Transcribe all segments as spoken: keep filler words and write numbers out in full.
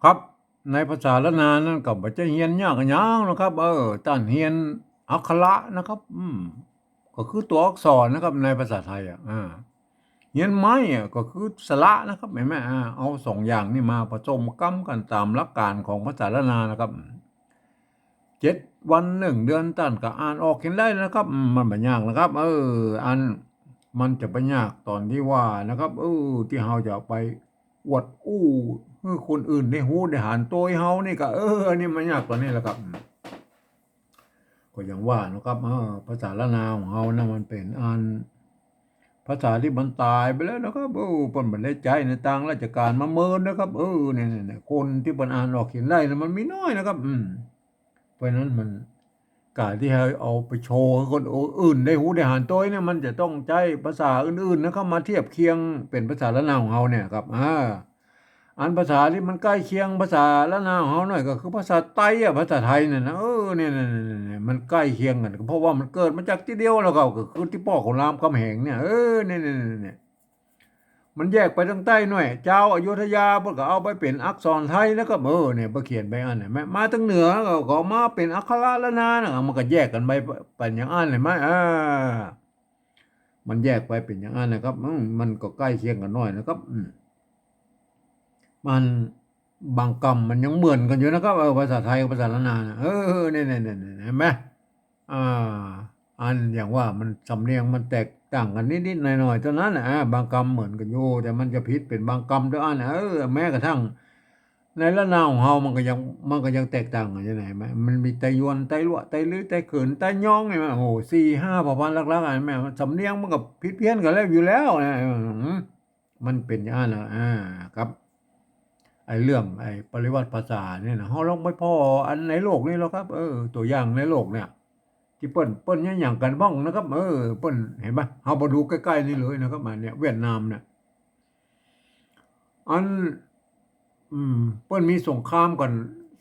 ครับ ในภาษาล้านนานั้นก็บ่ใจ้เฮียนยากอะหยังนะครับ เออ ต้านเฮียนอักขระนะครับ อืม ก็คือตั๋วอักษรนะครับ ในภาษาไทยอะ อ่า เฮียนไม้อะก็คือสระนะครับ หันก่อ อ่า เอาสองอย่างนี้มาผสมกำกั๋นต๋ามหลักก๋านของภาษาล้านนานะครับ เจ็ดวันนึ่งเดือนต้านก็อ่านออกเขียนได้นะครับ อืม มันบ่ยากนะครับ เออ อัน มันจะไปยากต๋อนตี้ว่านะครับ เออ ตี้เฮาจะไปอวดอู้หื้อคนอื่นได้ฮู้ได้หันโตยเฮานี่ก็ เออ อันนี้มันยากต๋อนนี้แหละครับ อืม ก็อย่างว่านะครับ เออ ภาษาล้านนาของเฮานะ มันเป๋นอัน ภาษาตี้มันต๋ายไปแล้วนะครับ เออ เปิ้นบ่ได้ใจ๊ในตางราชก๋านมาเมินนะครับ เออ เนี่ยๆๆ คนตี้เปิ้นอ่านออกเขียนได้นะ มันมีน้อยนะครับ อืม เพราะฉะนั้นมัน ก๋านตี้เฮาเอาไปโชว์หื้อคนอื่นได้ฮู้ได้หันโตยเนี่ย มันจะต้องใจ๊ภาษาอื่นๆ นะครับ มาเทียบเคียงเป๋นภาษาล้านนาของเฮาเนี่ยครับ อ่า อันภาษาตี้มันใก้เคียงภาษาล้านนาของเฮาหน่อยก็คือภาษาไตอะ ภาษาไทยเนี่ยนะ เออ เนี่ยๆๆๆ มันใก้เคียงกั๋น เพราะว่ามันเกิดมาจากตี้เดียวแล้วก็ ก็คือตี้ป้อขุนรามคำแหงเนี่ย เออ เนี่ยๆๆๆ มันแยกไปตางใต้หน่อย จาวอยุธยาเปิ้นก็เอาไปเป๋นอักษรไทยนะครับ เออ เนี่ย ไปเขียนไปอันเนี่ย มา มาตางเหนือก็ ก็เอามาเป๋นอักขระล้านนานะ มันก็แยกกั๋นไปเป๋นอย่างอั้นหันก่อ อ่า มันแยกไปเป๋นอย่างอั้นนะครับ อืม มันก็ใก้เคียงกั๋นหน่อยนะครับ อืม มันบางกำมันยังเหมือนกั๋นอยู่นะครับ เออ ภาษาไทยกับภาษาล้านนานะ เออ เนี่ยๆๆๆ หันก่อ อ่า อันอย่างว่ามันสำเนียงมันแตกต่างกั๋นนิดๆ หน่อยๆ เต้านั้นนะ อ่า บางกำเหมือนกั๋นอยู่ แต่มันจะผิดเป๋นบางกำเต้าอั้นนะ เออ แม้กระทั่งในล้านนาของเฮามันก็ยัง มันก็ยังแตกต่างกั๋นอยู่ หันก่อ มันมีไตยวน ไตลัว ไตลือ ไตเขิน ไตยอง หันก่อ โอ้โห สี่ห้าเผ่าพันธุ์หลักๆ หันก่อ มันสำเนียงมันก็ผิดเพี้ยนกั๋นแล้วอยู่แล้วนะ อืม มันเป๋นอย่างอั้นนะ อ่า ครับ ไอ้เรื่องไอ้ปริวัติภาษาเนี่ยนะ เฮาลองไปผ่ออันในโลกนี้แล้วครับ เออ ตั๋วอย่างในโลกเนี่ย ตี้เปิ้น เปิ้นเยียะหยังกั๋นบ้างนะครับ เออ เปิ้น หันก่อ เฮามาดูใก้ๆ นี่เลยนะครับ อันเนี่ย เวียดนามเนี่ย อัน อืม เปิ้นมีสงครามกั๋น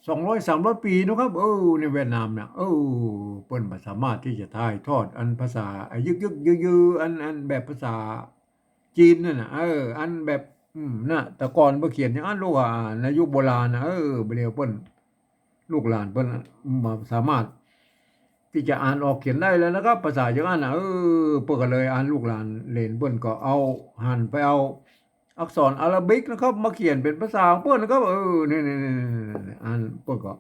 สองร้อยสามร้อย ปี๋นะครับ เออ ในเวียดนามเนี่ย เออ เปิ้นบ่สามารถตี้จะถ่ายทอดอันภาษา ไอ้ยึกๆ ยือๆ อัน อันแบบภาษาจีนนั่นน่ะ เออ อันแบบ อืม น่ะ แต่ก่อนเปิ้นเขียนอย่างอั้นลูกอะ ในยุคโบราณน่ะ เออ บ่าเดี่ยวเปิ้น ลูกหลานเปิ้นน่ะ บ่สามารถตี้จะอ่านออกเขียนได้แล้วนะครับ ภาษาอย่างอั้นน่ะ เออ เปิ้นก็เลย อันลูกหลานเหลนเปิ้นก็เอา หันไปเอาอักษรอาราบิกนะครับ มาเขียนเป๋นภาษาของเปิ้นนะครับ เออ นี่ๆๆๆ อันเปิ้นก็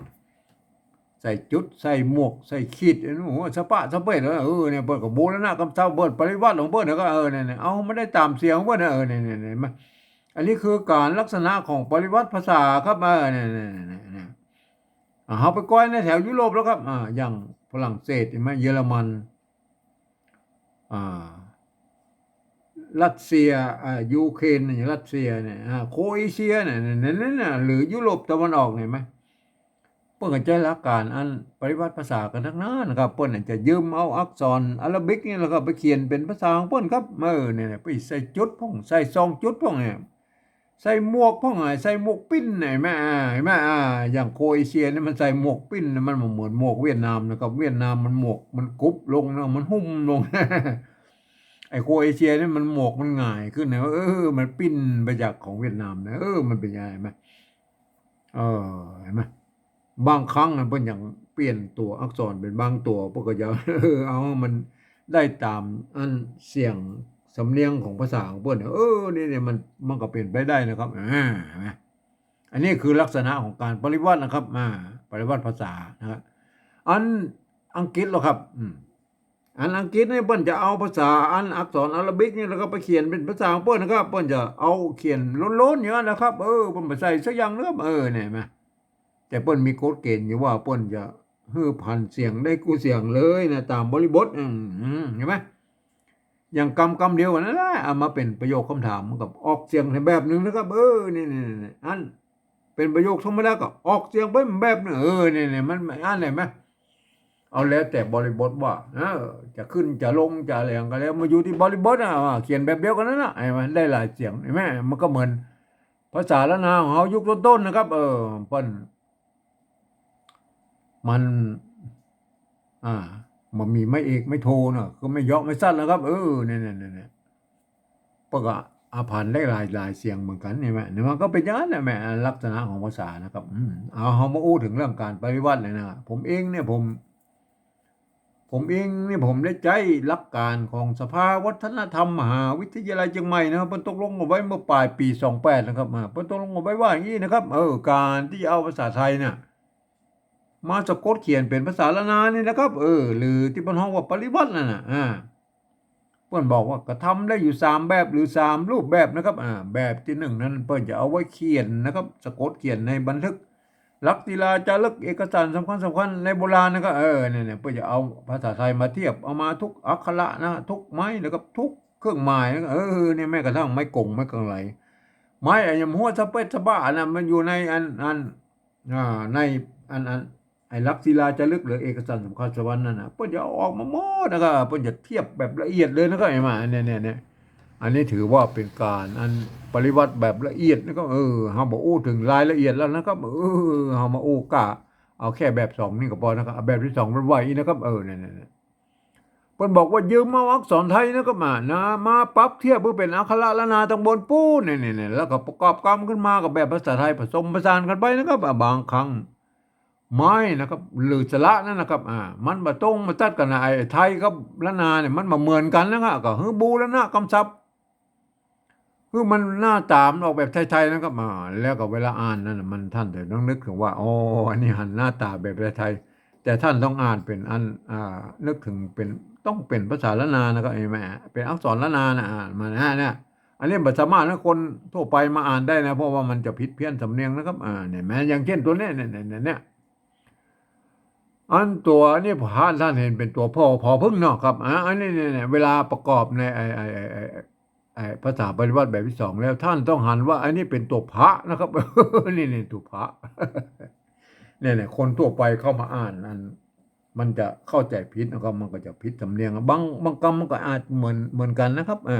ใส่จุด ใส่หมวก ใส่ขีด โอ้โห สะปะสะเปะเลย เออ เนี่ย เปิ้นก็บูรณะกำเซาเปิ้น ปริวัติของเปิ้นน่ะก็ เออ เนี่ยๆ เอามาได้ต๋ามเสียงของเปิ้นน่ะ เออ เนี่ยๆๆ หันก่อ อันนี้คือก๋านลักษณะของปริวัติภาษาครับ เออ เนี่ยๆๆๆ อ่า เฮาไปก้อยในแถวยุโรปแล้วครับ อ่า อย่างฝรั่งเศส หันก่อ เยอรมัน อ่า รัสเซีย อ่า ยูเครนเนี่ย รัสเซียเนี่ย อ่า โครเอเชียเนี่ย เนี่ย เนี่ย เนี่ย หรือยุโรปตะวันออกเนี่ย หันก่อ เปิ้นก็ใจ๊หลักก๋านอันปริวัติภาษากั๋นตังนั้นครับ เปิ้นอาจจะยืมเอาอักษรอาราบิกนี่แล้วก็ไปเขียนเป๋นภาษาของเปิ้นครับ เออ เนี่ยๆ ไปใส่จุดพ่อง ใส่ซองจุดพ่องเนี่ย ใส่หมวกพ่อง อ่ะ ใส่หมวกปิ้น หันก่อ อ่า หันก่อ อ่า อย่างโครเอเชียนี่มันใส่หมวกปิ้น มันบ่เหมือนหมวกเวียดนามนะครับ เวียดนามมันหมวกมันกุบลงนะ มันหุ้มลง ไอ้โครเอเชียนี่มันหมวกมันหงายขึ้นนะ เออ มันปิ้นไปจากของเวียดนามนะ เออ มันเป๋นยังไง หันก่อ เออ หันก่อ บางครั้งนะเปิ้นยังเปลี่ยนตั๋วอักษรเป๋นบางตั๋ว เปิ้นก็จะ เออ เอาให้มันได้ต๋ามอันเสียงสำเนียงของภาษาของเปิ้น เออ นี่ๆ มัน มันก็เป๋นไปได้นะครับ อ่า หันก่อ อันนี้คือลักษณะของก๋านปริวัตินะครับ อ่า ปริวัติภาษานะครับ อันอังกฤษเหรอครับ อืม อันอังกฤษนี่เปิ้นจะเอาภาษาอันอักษรอาราบิกนี่แล้วก็ไปเขียนเป๋นภาษาของเปิ้นนะครับ เปิ้นจะเอาเขียนล้นๆ อย่างนั้นนะครับ เออ เปิ้นบ่ใส่สักอย่างนะครับ เออ เนี่ย หันก่อ แต่เปิ้นมีกฎเกณฑ์อยู่ว่าเปิ้นจะหื้อผันเสียงได้กู้เสียงเลยนะ ต๋ามบริบท อืม อืม หันก่อ อย่างกำกำเดียวกั๋นนั่นแหละ เอามาเป๋นประโยคคำถาม มันก็ออกเสียงในแบบนึ่งนะครับ เออ นี่ๆๆ อันเป๋นประโยคธรรมดาก็ออกเสียงไปแบบนึ่ง เออ นี่ๆ มัน อันไหนหันก่อ เอาแล้วแต่บริบทว่า เออ จะขึ้นจะลงจะอะไรก็แล้ว มาอยู่ตี้บริบทอะ ว่าเขียนแบบเดียวกั๋นนั่นน่ะ หันก่อ ได้หลายเสียง หันก่อ มันก็เหมือนภาษาล้านนาของเฮายุคต้นๆ นะครับ เออ เปิ้น มัน อ่า บ่มีไม้เอกไม้โทเนาะ คือไม้เหยาะไม้สั้นนะครับ เออ เนี่ยๆๆๆ เปิ้นก็ หาผันได้หลายๆ เสียงเหมือนกั๋นนี่แหม นี่มันก็เป๋นอย่างนั้นแหละแหม ลักษณะของภาษานะครับ อืม เอา เฮามาอู้เถิงเรื่องก๋านปริวรรตเลยนะ ผมเองเนี่ย ผม ผมเองเนี่ย ผมได้ใจ๊หลักก๋านของสภาวัฒนธรรมมหาวิทยาลัยเจียงใหม่นะครับ เปิ้นตกลงกั๋นไว้เมื่อป๋ายปี๋สองแปดนะครับ อ่า เปิ้นตกลงกั๋นไว้ว่าอย่างอี้นะครับ เออ ก๋านตี้จะเอาภาษาไทยน่ะ มาสะกดเขียนเป๋นภาษาล้านนานี่นะครับ เออ หรือตี้เปิ้นฮ้องว่าปริวรรตนั่นน่ะ อ่า เปิ้นบอกว่ากระทำได้อยู่สามแบบหรือสามรูปแบบนะครับ อ่า แบบตี้หนึ่งนั้นเปิ้นจะเอาไว้เขียนนะครับ สะกดเขียนในบันทึก หลักศิลาจารึก เอกสารสำคัญสำคัญในโบราณนะครับ เออ เนี่ย เนี่ย เปิ้นจะเอาภาษาไทยมาเทียบ เอามาทุกอักขระนะ ทุกไม้นะครับ ทุกเครื่องหมายนะ เออ เนี่ย แม้กระทั่งไม้กง ไม้กงไหล ไม้อะหย่ำหัวสะเปดสะบะนะ มันอยู่ในอัน อัน อ่า ในอัน อัน ไอ้หลักศิลาจารึกหรือเอกสารสำคัญสำคัญนั่นน่ะ เปิ้นจะเอาออกมาหมดนะครับ เปิ้นจะเทียบแบบละเอียดเลยนะครับ ไอ้มา เนี่ย เนี่ย เนี่ย อันนี้ถือว่าเป๋นก๋านอันปริวรรตแบบละเอียดนะครับ เออ เฮาบ่อู้เถิงรายละเอียดแล้วนะครับ เออ เฮามาอู้ก้า เอาแค่แบบสองนี่ก็ปอนะครับ เอาแบบตี้สองมันว่าอี้นะครับ เออ เนี่ย เนี่ย เนี่ย เปิ้นบอกว่ายืมเอาอักษรไทยนะครับ มา นะ มาปรับเทียบหื้อเป๋นอักขระล้านนาตังบนปู๊น เนี่ย เนี่ย เนี่ย แล้วก็ประกอบกำขึ้นมากับแบบภาษาไทยผสมผสานกั๋นไปนะครับ อ่า บางครั้ง ไม้นะครับ หรือสระนั่นนะครับ อ่า มันบ่ตรงบ่ตัดกั๋นนะ ไอ้ไทยกับล้านนาเนี่ย มันบ่เหมือนกั๋นนะครับ ก็หื้อบูรณะกำศัพท์ คือมันหน้าต๋ามันออกแบบไทยๆ นะครับ อ่า แล้วก็เวลาอ่านนั่นน่ะ มัน ท่านจะต้องนึกเถิงว่า อ๋อ อันนี้หันหน้าต๋าแบบไทยๆ แต่ท่านต้องอ่านเป๋นอัน อ่า นึกเถิงเป๋น ต้องเป๋นภาษาล้านนานะครับ ไอ้แม่ เป๋นอักษรล้านนานะ อ่านมานะเนี่ย อันนี้บ่สามารถหื้อคนทั่วไปมาอ่านได้นะ เพราะว่ามันจะผิดเพี้ยนสำเนียงนะครับ อ่า เนี่ยแม่ อย่างเช่นตั๋วเนี้ย เนี่ย เนี่ย เนี่ย อันตั๋วนี้พระท่านเห็นเป๋นตั๋วผอ ผอผึ้งเนาะครับ อ่า อันนี้เนี่ย เนี่ย เวลาประกอบในไอ้ ไอ้ ไอ้ ไอ้ ไอ้ภาษาปริวรรตแบบตี้สองแล้ว ท่านต้องหันว่าอันนี้เป๋นตั๋วผะนะครับ นี่ นี่ตั๋วผะ เนี่ย เนี่ย คนทั่วไปเข้ามาอ่านอัน มันจะเข้าใจ๋ผิดนะครับ มันก็จะผิดสำเนียง บาง บางกำมันก็อาจเหมือน เหมือนกั๋นนะครับ อ่า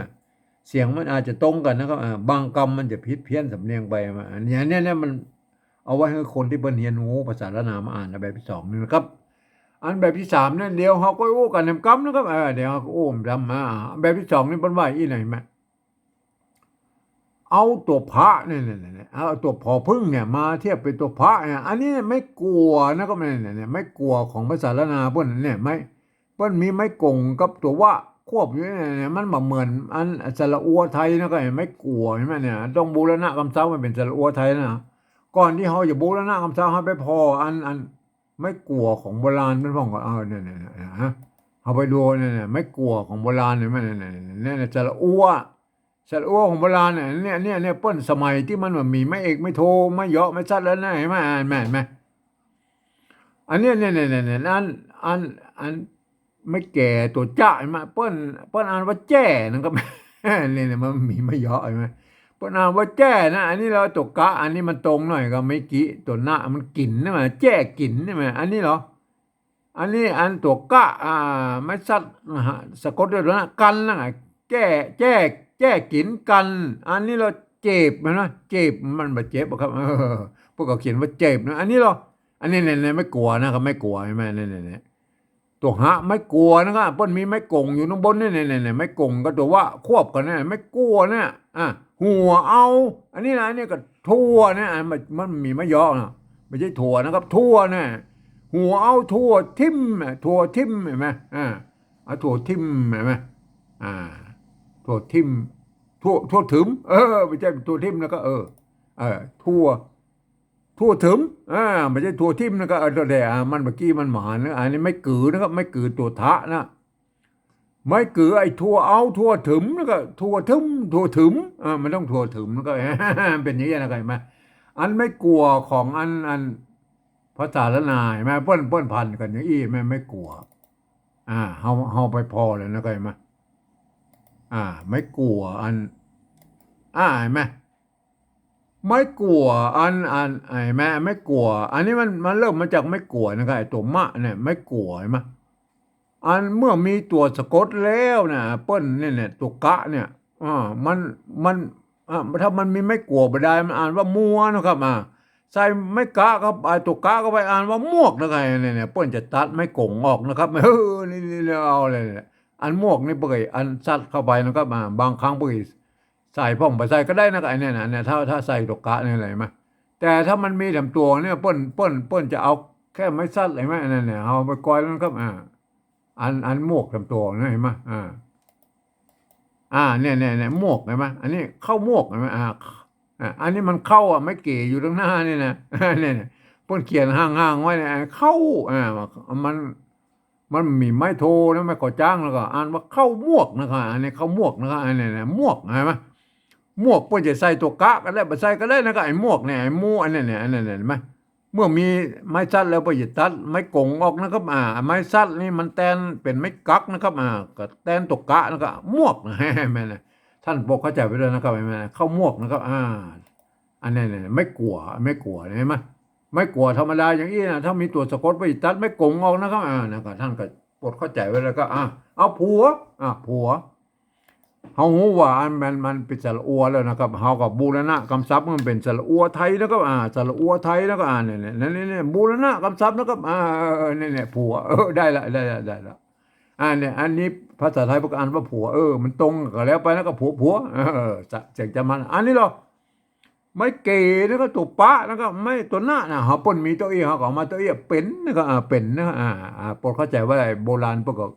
เสียงมันอาจจะตรงกั๋นนะครับ อ่า บางกำมันจะผิดเพี้ยนสำเนียงไป มา อันเนี้ย เนี่ย เนี่ย มันเอาไว้หื้อคนตี้เปิ้นเฮียนฮู้ภาษาล้านนามาอ่านแบบตี้สองนี่นะครับ อันแบบตี้สามเนี่ย เดี๋ยวเฮาก็อู้กั๋นแหมกำนะครับ เออ เดี๋ยวเฮาก็อู้แหมกำ อ่า แบบตี้สองนี่เปิ้นว่าอี้ไหนแม่ เอาตั๋วผะเนี่ย เนี่ย เนี่ย เนี่ย เอาตั๋วผอผึ้งเนี่ยมาเทียบเป๋นตั๋วผะเนี่ย อันนี้ไม้กั๋วนะครับ เนี่ย เนี่ย เนี่ย ไม้กั๋วของภาษาล้านนาเปิ้นเนี่ย ไม้ เปิ้นมีไม้กงกับตั๋ววะควบอยู่เนี่ย เนี่ย มันบ่เหมือนอันสระอัวไทยนะ ก็ไอ้ไม้กั๋วเห็นไหมเนี่ย ต้องบูรณะกำเซ้ามันเป๋นสระอัวไทยนะ ก่อนตี้เฮาจะบูรณะกำเซ้า เฮาไปผ่ออัน อันไม้กั๋วของโบราณเปิ้นพ่องก่อน เอาเนี่ย เนี่ย เนี่ย ฮะ เฮาไปดูเนี่ย เนี่ย ไม้กั๋วของโบราณเห็นไหมเนี่ย เนี่ย เนี่ย เนี่ย สระอัว สระอัวของโบราณเนี่ย เนี่ย เนี่ย เนี่ย เปิ้นสมัยตี้มันบ่มีไม้เอก ไม้โท ไม้เยาะ ไม้สัตว์แล้วนะ เห็นไหม อ่า แม่น แม่น อันเนี้ย เนี่ย เนี่ย เนี่ย เนี่ย อัน อัน อัน ไม้แก่ตั๋วจ๊ะ เห็นไหม เปิ้น เปิ้นอ่านว่าแจ้นะครับ เนี่ย เนี่ย มันมีไม้เยาะ เห็นไหม เปิ้นอ่านว่าแจ้นะ อันนี้เฮาตั๋วกะ อันนี้มันตรงหน่อยกับเมื่อกี้ ตั๋วนะมันกิ๋นนะ แจ้กิ๋นใช่ไหม อันนี้เหรอ อันนี้อันตั๋วกะ อ่า ไม้สัตว์นะฮะ สะกดด้วยตั๋วนะ กั๋นนะ แจ้ แจ้ แจ้กิ๋นกั๋น อันนี้เหรอ เจ็บ เห็นไหม เจ็บ มันบ่เจ็บอะครับ เออ พวกเขาเขียนว่าเจ็บนะ อันนี้เหรอ อันนี้เนี่ย เนี่ย ไม้กั๋วนะครับ ไม้กั๋ว เห็นไหม เนี่ย เนี่ย เนี่ย ตั๋วหะ ไม้กั๋วนะครับ เปิ้นมีไม้กงอยู่ตังบนเนี่ย เนี่ย เนี่ย เนี่ย ไม้กงกับตั๋ววะควบกั๋นเนี่ย ไม้กั๋วเนี่ย อ่ะ หัวเอา อันนี้นะ อันนี้ก็ถั่วเนี่ย อ่ะ มัน มันมีไม้เยาะนะ บ่ใจ้ถั่วนะครับ ถั่วเนี่ย หัวเอาถั่วทิ่มอ่ะ ถั่วทิ่ม เห็นไหม อ่า เอาถั่วทิ่ม เห็นไหม อ่า ถั่วทิ่ม ถั่ว ถั่วถึม เออ บ่ใจ้ถั่วทิ่มนะก็ เออ เออ ถั่ว ถั่วถึม อ่า บ่ใจ้ถั่วทิ่มนะก็ เออ แล้วแต่ อ่า มันเมื่อกี้มันหมานนะ อันนี้ไม้กือนะครับ ไม้กือตั๋วทะนะ ไม้กือ ไอ้ถั่วเอา ถั่วถึม แล้วก็ถั่วถึม ถั่วถึม อ่า มันต้องถั่วถึม แล้วก็ เป๋นอย่างนี้นะ เข้าใจ๋ไหม อันไม้กั๋วของอัน อันภาษาล้านนา เห็นไหม เปิ้น เปิ้นผันกั๋นอย่างอี้ ไม้ ไม้กั๋ว อ่า เฮา เฮาไปผ่อเลยนะ เข้าใจ๋ไหม อ่า ไม้กั๋วอัน อ่า เห็นไหม ไม้กั๋วอัน อัน ไอ้แม่ ไม้กั๋ว อันนี้มัน มันเริ่มมาจากไม้กั๋วนะครับ ไอ้ตั๋วมะเนี่ย ไม้กั๋ว เห็นไหม อันเมื่อมีตั๋วสะกดแล้วนะ เปิ้นเนี่ย เนี่ย ตั๋วกะเนี่ย อ่า มัน มัน อ่า ถ้ามันมีไม้กั๋วบ่ดาย มันอ่านว่ามัวนะครับ อ่า ใส่ไม้กะเข้าไป ตั๋วกะเข้าไป อ่านว่ามวกนะครับ เนี่ย เนี่ย เปิ้นจะตัดไม้กงออกนะครับ เออ นี่ นี่ นี่ เอาเลยเนี่ย อันมวกนี่เปิ้นก็อันสัตว์เข้าไปนะครับ อ่า บางครั้งเปิ้นก็ ใส่พ่องบ่ใส่ก็ได้นะ ไอ้เนี่ยนะ เนี่ย ถ้า ถ้าใส่ตั๋วกะเนี่ย หันไหม แต่ถ้ามันมีแถมตั๋วเนี่ย เปิ้น เปิ้น เปิ้นจะเอาแค่ไม้สัตว์ หันไหม อันนั้นเนี่ย เฮาไปกอยแล้วนะครับ อ่า อัน อันหมวกแถมตั๋วนะ หันไหม อ่า อ่า เนี่ย เนี่ย เนี่ย หมวก หันไหม อันนี้เข้ามวก หันไหม อ่า อ่า อันนี้มันเข้าอ่ะ ไม้เก๋อยู่ตรงหน้านี่นะ เนี่ย เนี่ย เปิ้นเขียนห่างๆไว้เนี่ย เข้า อ่า มัน มันมีไม้โทนะ ไม้ก่อจ๊าง แล้วก็อ่านว่าเข้ามวกนะครับ อันนี้เข้ามวกนะครับ อันนี้นะ มวก หันไหม มวก เปิ้นจะใส่ตั๋วกะก็ได้ บ่ใส่ก็ได้นะครับ ไอ้มวกเนี่ย ไอ้หมู่ อันนี้เนี่ย อันนี้เนี่ย หันไหม เมื่อมีไม้สัตว์แล้ว เปิ้นจะตัดไม้กงออกนะครับ อ่า ไม้สัตว์นี่มันแตนเป๋นไม้กั๊กนะครับ อ่า ก็แตนตั๋วกะนะครับ มวกนะ แม่นนะ ต้านโปรดเข้าใจ๋ไว้ด้วยนะครับ แม่นนะ เข้ามวกนะครับ อ่า อันนี้เนี่ย ไม้กั๋ว ไม้กั๋ว หันไหม ไม้กั๋วธรรมดาอย่างอี้นะ ถ้ามีตั๋วสะกด เปิ้นจะตัดไม้กงออกนะครับ อ่า นะครับ ต้านก็โปรดเข้าใจ๋ไว้แล้วก็ อ่า เอาผัว อ่า ผัว เฮาฮู้ว่าอันมัน มันเป๋นสระอัวแล้วนะครับ เฮาก็บูรณะกำศัพท์มันเป๋นสระอัวไทยนะครับ อ่า สระอัวไทย แล้วก็ อ่า เนี่ย เนี่ย เนี่ย เนี่ย บูรณะกำศัพท์นะครับ อ่า เออ เออ เนี่ย เนี่ย ผัว เออ ได้ละ ได้ละ ได้ละ อ่า เนี่ย อันนี้ภาษาไทยเปิ้นก็อ่านว่าผัว เออ มันตรงก็แล้วไป แล้วก็ผัว ผัว เออ เสียงจำมัน อันนี้เหรอ ไม้เก๋นะครับ ตั๋วปะนะครับ ไม้ตั๋วหน้านะ เฮาเปิ้นมีเต้าอี้ เฮาก็เอามาเต้าอี้ เป๋นนะครับ อ่า เป๋นนะครับ อ่า อ่า โปรดเข้าใจ๋ว่าโบราณเปิ้นก็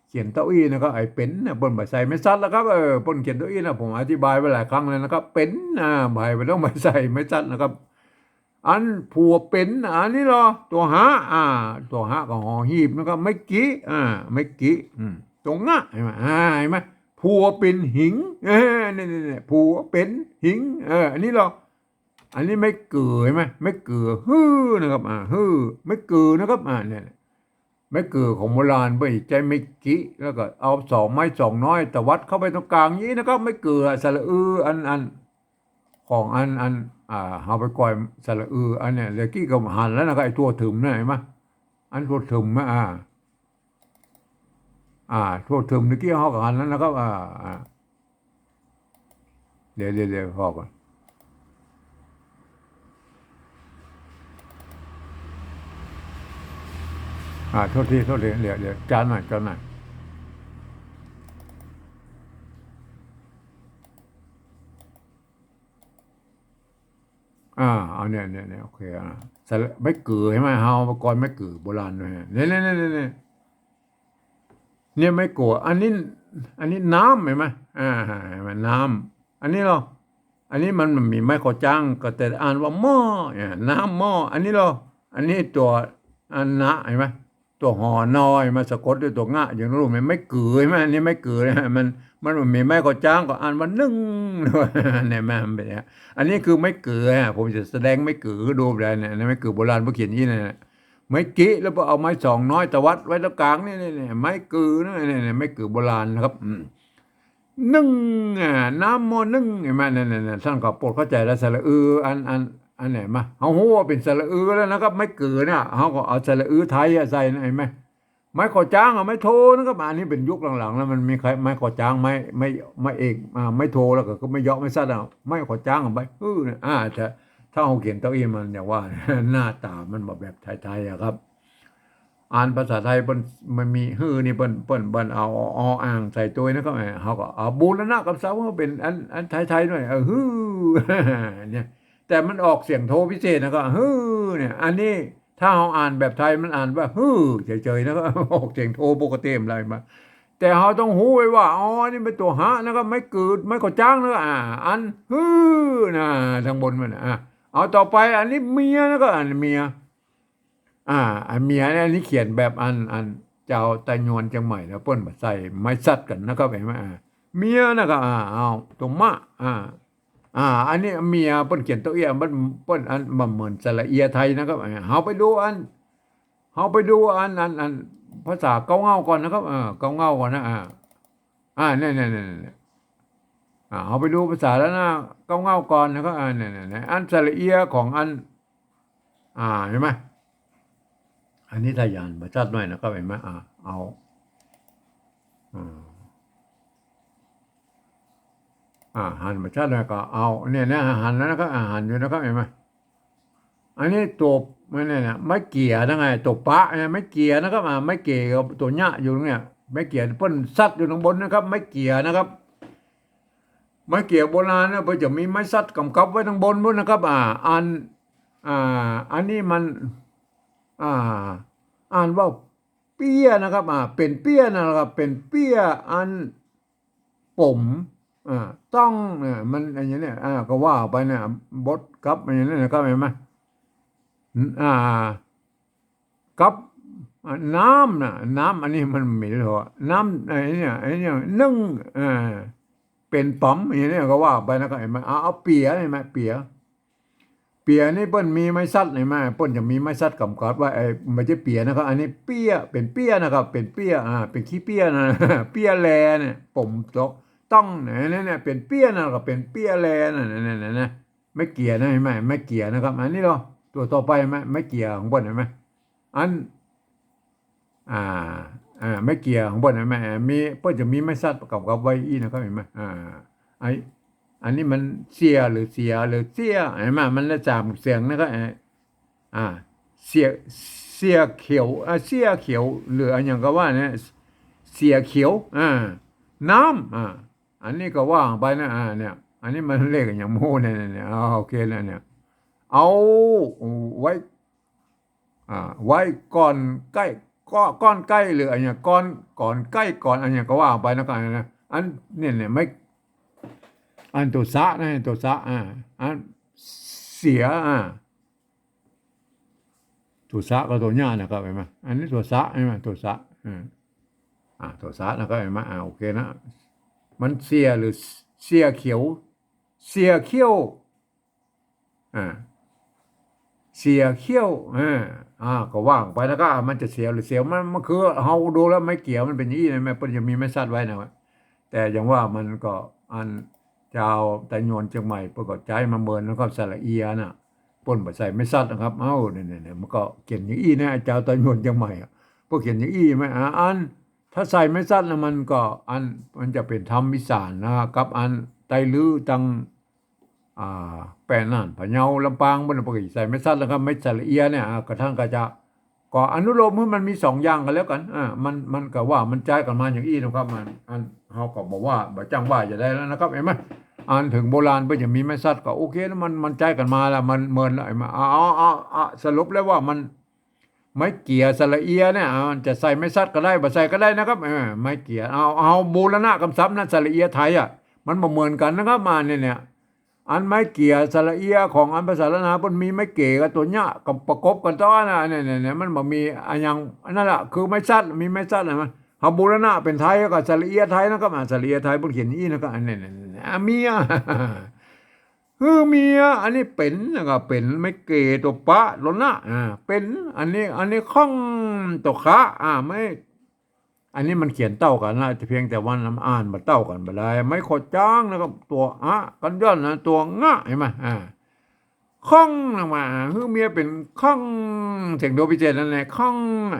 เขียนเต้าอี้นะครับ ไอ้เป๋นนะ เปิ้นบ่ใส่ไม้สัตว์แล้วครับ เออ เปิ้นเขียนเต้าอี้นะ ผมอธิบายไว้หลายครั้งแล้วนะครับ เป๋น อ่า บ่ใส่ บ่ต้องไปใส่ไม้สัตว์นะครับ อันผัวเป๋น อันนี้เหรอ ตั๋วหะ อ่า ตั๋วหะก็หอหีบนะครับ ไม้กิ อ่า ไม้กิ อืม ตั๋วงะ หันไหม อ่า หันไหม ผัวเป๋นหิง เออ เนี่ย เนี่ย เนี่ย ผัวเป๋นหิง เออ อันนี้เหรอ อันนี้ไม้เก๋อ หันไหม ไม้เก๋อ หื้อ นะครับ อ่า หื้อ ไม้เก๋อ นะครับ อ่า เนี่ย ไม้เก๋อของโบราณเปิ้นใจ๊ไม้กิ แล้วก็เอาสองไม้สองน้อยตวัดเข้าไปตรงกลางอย่างนี้นะครับ ไม้เก๋อ สระอือ อัน อัน ของอัน อัน อ่า เฮาไปกอยสระอือ อันเนี่ย เมื่อกี้ก็หันแล้วนะครับ ไอ้ทั่วถึมเนี่ย หันไหม อันทั่วถึมนะ อ่า อ่า ทั่วถึมเมื่อกี้เฮาก็หันแล้วนะครับ อ่า อ่า เดี๋ยว เดี๋ยว เดี๋ยว พอก่อน อ่า โทษที โทษที เดี๋ยว เดี๋ยว จานหน่อย จานหน่อย อ่า เอาเนี่ย เนี่ย เนี่ย โอเค อ่า สระ ไม้เก๋อ หันไหม เฮาอุปกรณ์ไม้เก๋อโบราณด้วย เนี่ย เนี่ย เนี่ย เนี่ย เนี่ยไม้เก๋อ อันนี้ อันนี้น้ำ หันไหม อ่า หันไหม น้ำ อันนี้เหรอ อันนี้มัน มันมีไม้ก่อจ๊าง ก็แต่อ่านว่าหม้อ เนี่ย น้ำหม้อ อันนี้เหรอ อันนี้ตั๋ว อันนะ หันไหม ตั๋วหอ นอ หันไหม สะกดด้วยตั๋วงะ อย่างนั้นรู้ไหม ไม้เก๋อ หันไหม อันนี้ไม้เก๋อ เนี่ย มัน มันมีไม้ก่อจ๊าง ก็อ่านว่านึ่ง เนี่ย มันเป๋นอย่างเงี้ย อันนี้คือไม้เก๋อ อ่ะ ผมจะแสดงไม้เก๋อหื้อดูได้เนี่ย อันนี้ไม้เก๋อโบราณเปิ้นเขียนอย่างนี้นะ ไม้กิ แล้วเปิ้นเอาไม้สองน้อยตวัดไว้ตรงกลาง เนี่ย เนี่ย เนี่ย ไม้เก๋อนะ เนี่ย เนี่ย ไม้เก๋อโบราณนะครับ อืม นึ่ง อ่า น้ำหม้อนึ่ง หันไหม เนี่ย เนี่ย เนี่ย ต้านก็โปรดเข้าใจ๋แล้ว สระอือ อัน อัน อันไหนมา เฮาฮู้ว่าเป๋นสระอือแล้วนะครับ ไม้เก๋อเนี่ย เฮาก็เอาสระอือไทยอะใส่นะ หันไหม ไม้ก่อจ๊างอะ ไม้โทนะครับ อันนี้เป๋นยุคหลังๆ แล้ว มันมีใคร ไม้ก่อจ๊าง ไม้ ไม้ ไม้เอก อ่า ไม้โท แล้วก็ ก็ไม้เยาะไม้สัตว์อะ ไม้ก่อจ๊างอะ ไม้ เออ เนี่ย อ่า ถ้า ถ้าเฮาเขียนเต้าอี้มันอย่างว่า หน้าต๋ามันบ่แบบไทยๆ อะครับ อ่านภาษาไทยเปิ้น มันมีหื้อนี่เปิ้น เปิ้น เปิ้นเอา อ อ่างใส่ตวยนะครับ เฮาก็เอาบูรณะกำศัพท์มาเป๋นอัน อันไทยๆ หน่อย เออ หื้อ เนี่ย แต่มันออกเสียงโทพิเศษนะ ก็ หื้อ เนี่ย อันนี้ถ้าเฮาอ่านแบบไทยมันอ่านว่า หื้อ เฉยๆ นะ ก็ออกเสียงโทปกติอะไรมา แต่เฮาต้องฮู้ไว้ว่า อ๋อ อันนี้เป๋นตั๋วหะนะครับ ไม้เก๋อ ไม้ก่อจ๊างนะครับ อ่า อัน หื้อ นะ ตางบนมันน่ะ อ่า เอาต่อไป อันนี้เมียนะครับ อันเมีย อ่า อันเมียเนี่ย อันนี้เขียนแบบอัน อันเจ้าไตยวนเจียงใหม่นะ เปิ้นบ่ใส่ไม้สัตว์กั๋นนะครับ หันไหม อ่า เมียนะครับ อ่า เอาตั๋วมะ อ่า อ่า อันนี้เมีย เปิ้นเขียนตั๋วเอี้ย มัน เปิ้นอัน บ่เหมือนสระเอียไทยนะครับ อ่า เฮาไปดูอัน เฮาไปดูอัน อัน อันภาษาเก๊าเหง้าก่อนนะครับ เออ เก๊าเหง้าก่อนนะ อ่า อ่า เนี่ย เนี่ย เนี่ย เนี่ย อ่า เฮาไปดูภาษาแล้วนะ เก๊าเหง้าก่อนนะครับ อ่า เนี่ย เนี่ย เนี่ย อันสระเอียของอัน อ่า หันไหม อันนี้ถ้าอ่านบ่ชัดหน่อยนะครับ หันไหม อ่า เอา อ่า อ่า หันบ่ชัดหน่อยก็เอา เนี่ยนะ หันแล้วนะครับ อ่า หันอยู่นะครับ หันไหม อันนี้ตั๋ว มันเนี่ยนะ ไม้เก๋อนะไง ตั๋วปะเนี่ย ไม้เก๋อนะครับ อ่า ไม้เก๋อกับตั๋วเยียะอยู่เนี่ย ไม้เก๋อเปิ้นสัตว์อยู่ตางบนนะครับ ไม้เก๋อนะครับ ไม้เกี่ยโบราณเนี่ย เปิ้นจะมีไม้สัตว์ก๋ำกับไว้ตังบนปู๊นนะครับ อ่า อัน อ่า อันนี้มัน อ่า อ่านว่าเปี้ยนะครับ อ่า เป๋นเปี้ยนะครับ เป๋นเปี้ยอันป๋ม อ่า ต้อง อ่า มันอันนี้เนี่ย อ่า ก็ว่าไปเนี่ย บทกับอันนี้นะครับ หันก่อ อ่า กับ อ่า น้ำน่ะ น้ำอันนี้มันเหม็นเหรอ น้ำไอ้เนี่ย ไอ้เนี่ย นึ่ง อ่า เป๋นป๋ม อย่างนี้ก็ว่าไปนะครับ หันก่อ เอา เอาเปี๋ย หันก่อ เปี๋ย เปี๋ยนี่เปิ้นมีไม้สัตว์ หันก่อ เปิ้นจะมีไม้สัตว์ก๋ำกับไว้ ไอ้ บ่ใจ้เปี๋ยนะครับ อันนี้เปี้ย เป๋นเปี้ยนะครับ เป๋นเปี้ย อ่า เป๋นขี้เปี้ยนะ เปี้ยแลเนี่ย ป๋มตก ต้องเนี่ย เนี่ย เนี่ย เป๋นเปี้ยนะครับ เป๋นเปี้ยแลนะ เนี่ย เนี่ย เนี่ย ไม้เกี่ยนะ หันก่อ ไม้เกี่ยนะครับ อันนี้เหรอ ตั๋วต่อไป ไม้ ไม้เกี่ยของเปิ้น หันก่อ อัน อ่า อ่า ไม้เกี่ยของเปิ้น หันก่อ มี เปิ้นจะมีไม้สัตว์ก๋ำกับไว้อี้นะครับ หันก่อ อ่า ไอ้ อันนี้มันเสี่ยหรือเสียหรือเสี้ย หันก่อ มันละสามเสียงนะครับ อ่า อ่า เสี่ย เสี่ยเขียว อ่า เสี่ยเขียว หรืออะหยังก็ว่าเนี่ย เสี่ยเขียว อ่า น้ำ อ่า อันนี้ก็ว่าไปนะ อ่า เนี่ย อันนี้มันเลขอะหยังโม้เนี่ย เนี่ย เนี่ย อ่า โอเคแล้วเนี่ย เอาไว้ อ่า ไว้ก่อนใก้ ก็ ก่อนใก้ หรืออะหยัง ก่อน ก่อนใก้ ก่อนอะหยังก็ว่าไปนะครับ อันเนี่ย เนี่ย ไม้ อันตั๋วสะนะ ตั๋วสะ อ่า อันเสีย อ่า ตั๋วสะก็ตั๋วเนี้ยนะครับ หันก่อ อันนี้ตั๋วสะ หันก่อ ตั๋วสะ อืม อ่า ตั๋วสะนะครับ หันก่อ อ่า โอเคนะ มันเสี่ยหรือเสี่ยเขียว เสี่ยเขี้ยว อ่า เสี่ยเขี้ยว อ่า อ่า ก็ว่าไปนะครับ มันจะเสี่ยหรือเสีย มัน มันคือเฮาดูแล้วไม้เกี่ยมันเป๋นอย่างอี้นะ แม่นเปิ้นจะมีไม้สัตว์ไว้นะ แต่อย่างว่ามันก็ อันจาวไตยวนเจียงใหม่เปิ้นก็ใจ๊มาเมินนะครับ สระเอียน่ะ เปิ้นบ่ใส่ไม้สัตว์นะครับ เอ้า เนี่ย เนี่ย เนี่ย มันก็เขียนอย่างอี้นะ จาวไตยวนเจียงใหม่อะ เปิ้นเขียนอย่างอี้ไหม อ่า อัน ถ้าใส่ไม้สัตว์นะ มันก็ อัน มันจะเป๋นธรรมวิสารนะ กับอันไตลื้อตัง อ่า แป้น่าน พะเยา ลำปาง เปิ้นก็ใส่ไม้สัตว์แล้วครับ ไม้สระเอียเนี่ย อ่า กระทั่งก็จะ ก็อนุโลมหื้อมันมีสองอย่างก็แล้วกั๋น อ่า มัน มันก็ว่ามันใจ๊กั๋นมาอย่างอี้นะครับ มัน อัน เฮาก็บ่ว่า บ่จั่งว่าจะใดแล้วนะครับ หันก่อ อันเถิงโบราณเปิ้นจะมีไม้สัตว์ก็โอเคแล้ว มัน มันใจ๊กั๋นมาแล้ว มันเมินแล้ว หันก่อ เอา เอา เอา เอา สรุปแล้วว่ามัน ไม้เกี่ยสระเอียเนี่ย อ่า มันจะใส่ไม้สัตว์ก็ได้ บ่ใส่ก็ได้นะครับ เออ ไม้เกี่ย เอา เอาบูรณะกำศัพท์นะ สระเอียไทยอะ มันบ่เหมือนกั๋นนะครับ มาเนี่ย เนี่ย อันไม้เกี่ยสระเอียของอันภาษาล้านนาเปิ้นมีไม้เก๋กับตั๋วเนี้ยกับประกบกั๋นต้อนะ เนี่ย เนี่ย เนี่ย มันบ่มีอะหยัง อันนั้นแหละ คือไม้สัตว์ มีไม้สัตว์นะ มัน เฮาบูรณะเป๋นไทยก็สระเอียไทยนะครับ อ่า สระเอียไทยเปิ้นเขียนอย่างอี้นะครับ อันนี้ เนี่ย เนี่ย เนี่ย อ่า เมีย หื้อเมีย อันนี้เป๋นนะครับ เป๋น ไม้เก๋ตั๋วปะ ตั๋วนะ อ่า เป๋น อันนี้ อันนี้ข้องตั๋วคะ อ่า ไม้ อันนี้มันเขียนเต้ากั๋นนะ แต่เพียงแต่ว่ามันอ่านบ่เต้ากั๋นบ่ได้ ไม้ขอจ้างนะครับ ตั๋วอะกั๋นย่อนนะ ตั๋วงะ หันก่อ อ่า ข้องนะมา หื้อเมียเป๋นข้อง เสียงโทพิเศษนั่นแหละ ข้อง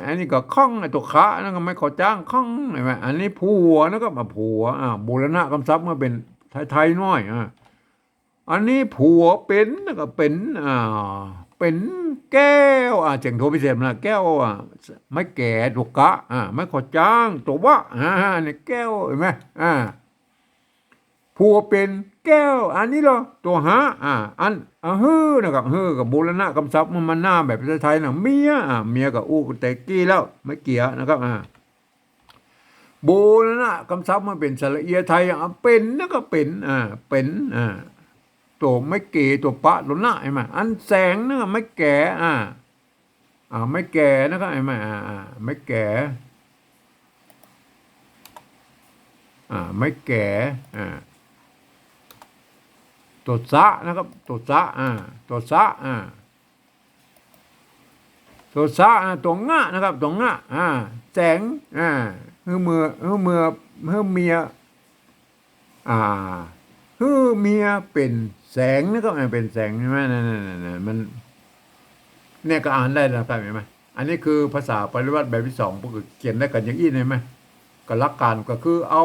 อันนี้ก็ข้อง ไอ้ตั๋วคะนั่นก็ไม้ขอจ้าง ข้อง หันก่อ อันนี้ผัวนะครับ อ่า ผัว อ่า บูรณะกำศัพท์มาเป๋นไทยๆ หน้อย อ่า อันนี้ผัวเป๋น แล้วก็เป๋น อ่า เป๋นแก้ว อ่า เสียงโทพิเศษนะ แก้ว อ่า ไม้แก๋ตั๋วกะ อ่า ไม้ขอจ้างตั๋ววะ อ่า อันนี้แก้ว หันก่อ อ่า ผัวเป๋นแก้ว อันนี้เหรอ ตั๋วหะ อ่า อัน อ่า หื้อนะครับ หื้อกับบูรณะกำศัพท์มัน มันหน้าแบบไทยๆ นะ เมีย อ่า เมียก็อู้แตะกี้แล้ว ไม้เกี่ยนะครับ อ่า บูรณะกำศัพท์มาเป๋นสระเอียไทย อ่ะ เป๋น แล้วก็เป๋น อ่า เป๋น อ่า ตั๋วไม้เก๋ตั๋วปะตั๋วนะ หันก่อ อันแสงนะ ไม้แก๋ อ่า อ่า ไม้แก๋นะครับ หันก่อ อ่า อ่า ไม้แก๋ อ่า ไม้แก๋ อ่า ตั๋วสะนะครับ ตั๋วสะ อ่า ตั๋วสะ อ่า ตั๋วสะ อ่า ตั๋วงะนะครับ ตั๋วงะ อ่า แสง อ่า หื้อเมีย หื้อเมีย หื้อเมีย อ่า หื้อเมียเป๋นแสงนะครับ อ่า เป๋นแสง หันก่อ นั่นๆๆๆ มัน เนี่ยก็อ่านได้แล้วครับ หันก่อ อันนี้คือภาษาปริวรรตแบบที่สอง เปิ้นก็เขียนได้กั๋นอย่างอี้ หันก่อ ก็หลักการก็คือเอา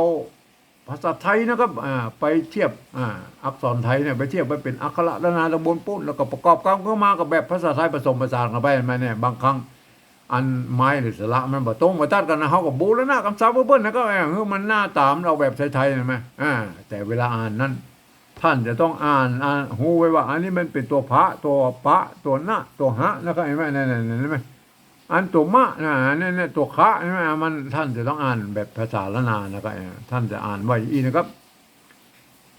ภาษาไทยนะครับ อ่า ไปเทียบ อ่า อักษรไทยเนี่ย ไปเทียบไว้เป๋นอักขระล้านนาตำบลปู๊น แล้วก็ประกอบกำขึ้นมากับแบบภาษาไทยผสมผสานเข้าไป หันก่อ เนี่ย บางครั้ง อันไม้หรือสระมันบ่ตรงบ่ตัดกั๋นนะ เฮาก็บูรณะกำศัพท์เปิ้นนะ ก็ เออ หื้อมันหน้าต๋ามเอาแบบไทยๆ หันก่อ อ่า แต่เวลาอ่านนั้น ต้านจะต้องอ่าน อ่าน ฮู้ไว้ว่า อันนี้มันเป๋นตั๋วผะ ตั๋วปะ ตั๋วนะ ตั๋วหะ นะครับ หันก่อ หันก่อ หันก่อ อันตั๋วมะนะ อันนี้เนี่ยตั๋วคะ หันก่อ มัน ต้านจะต้องอ่านแบบภาษาล้านนานะครับ ต้านจะอ่านว่าอี้นะครับ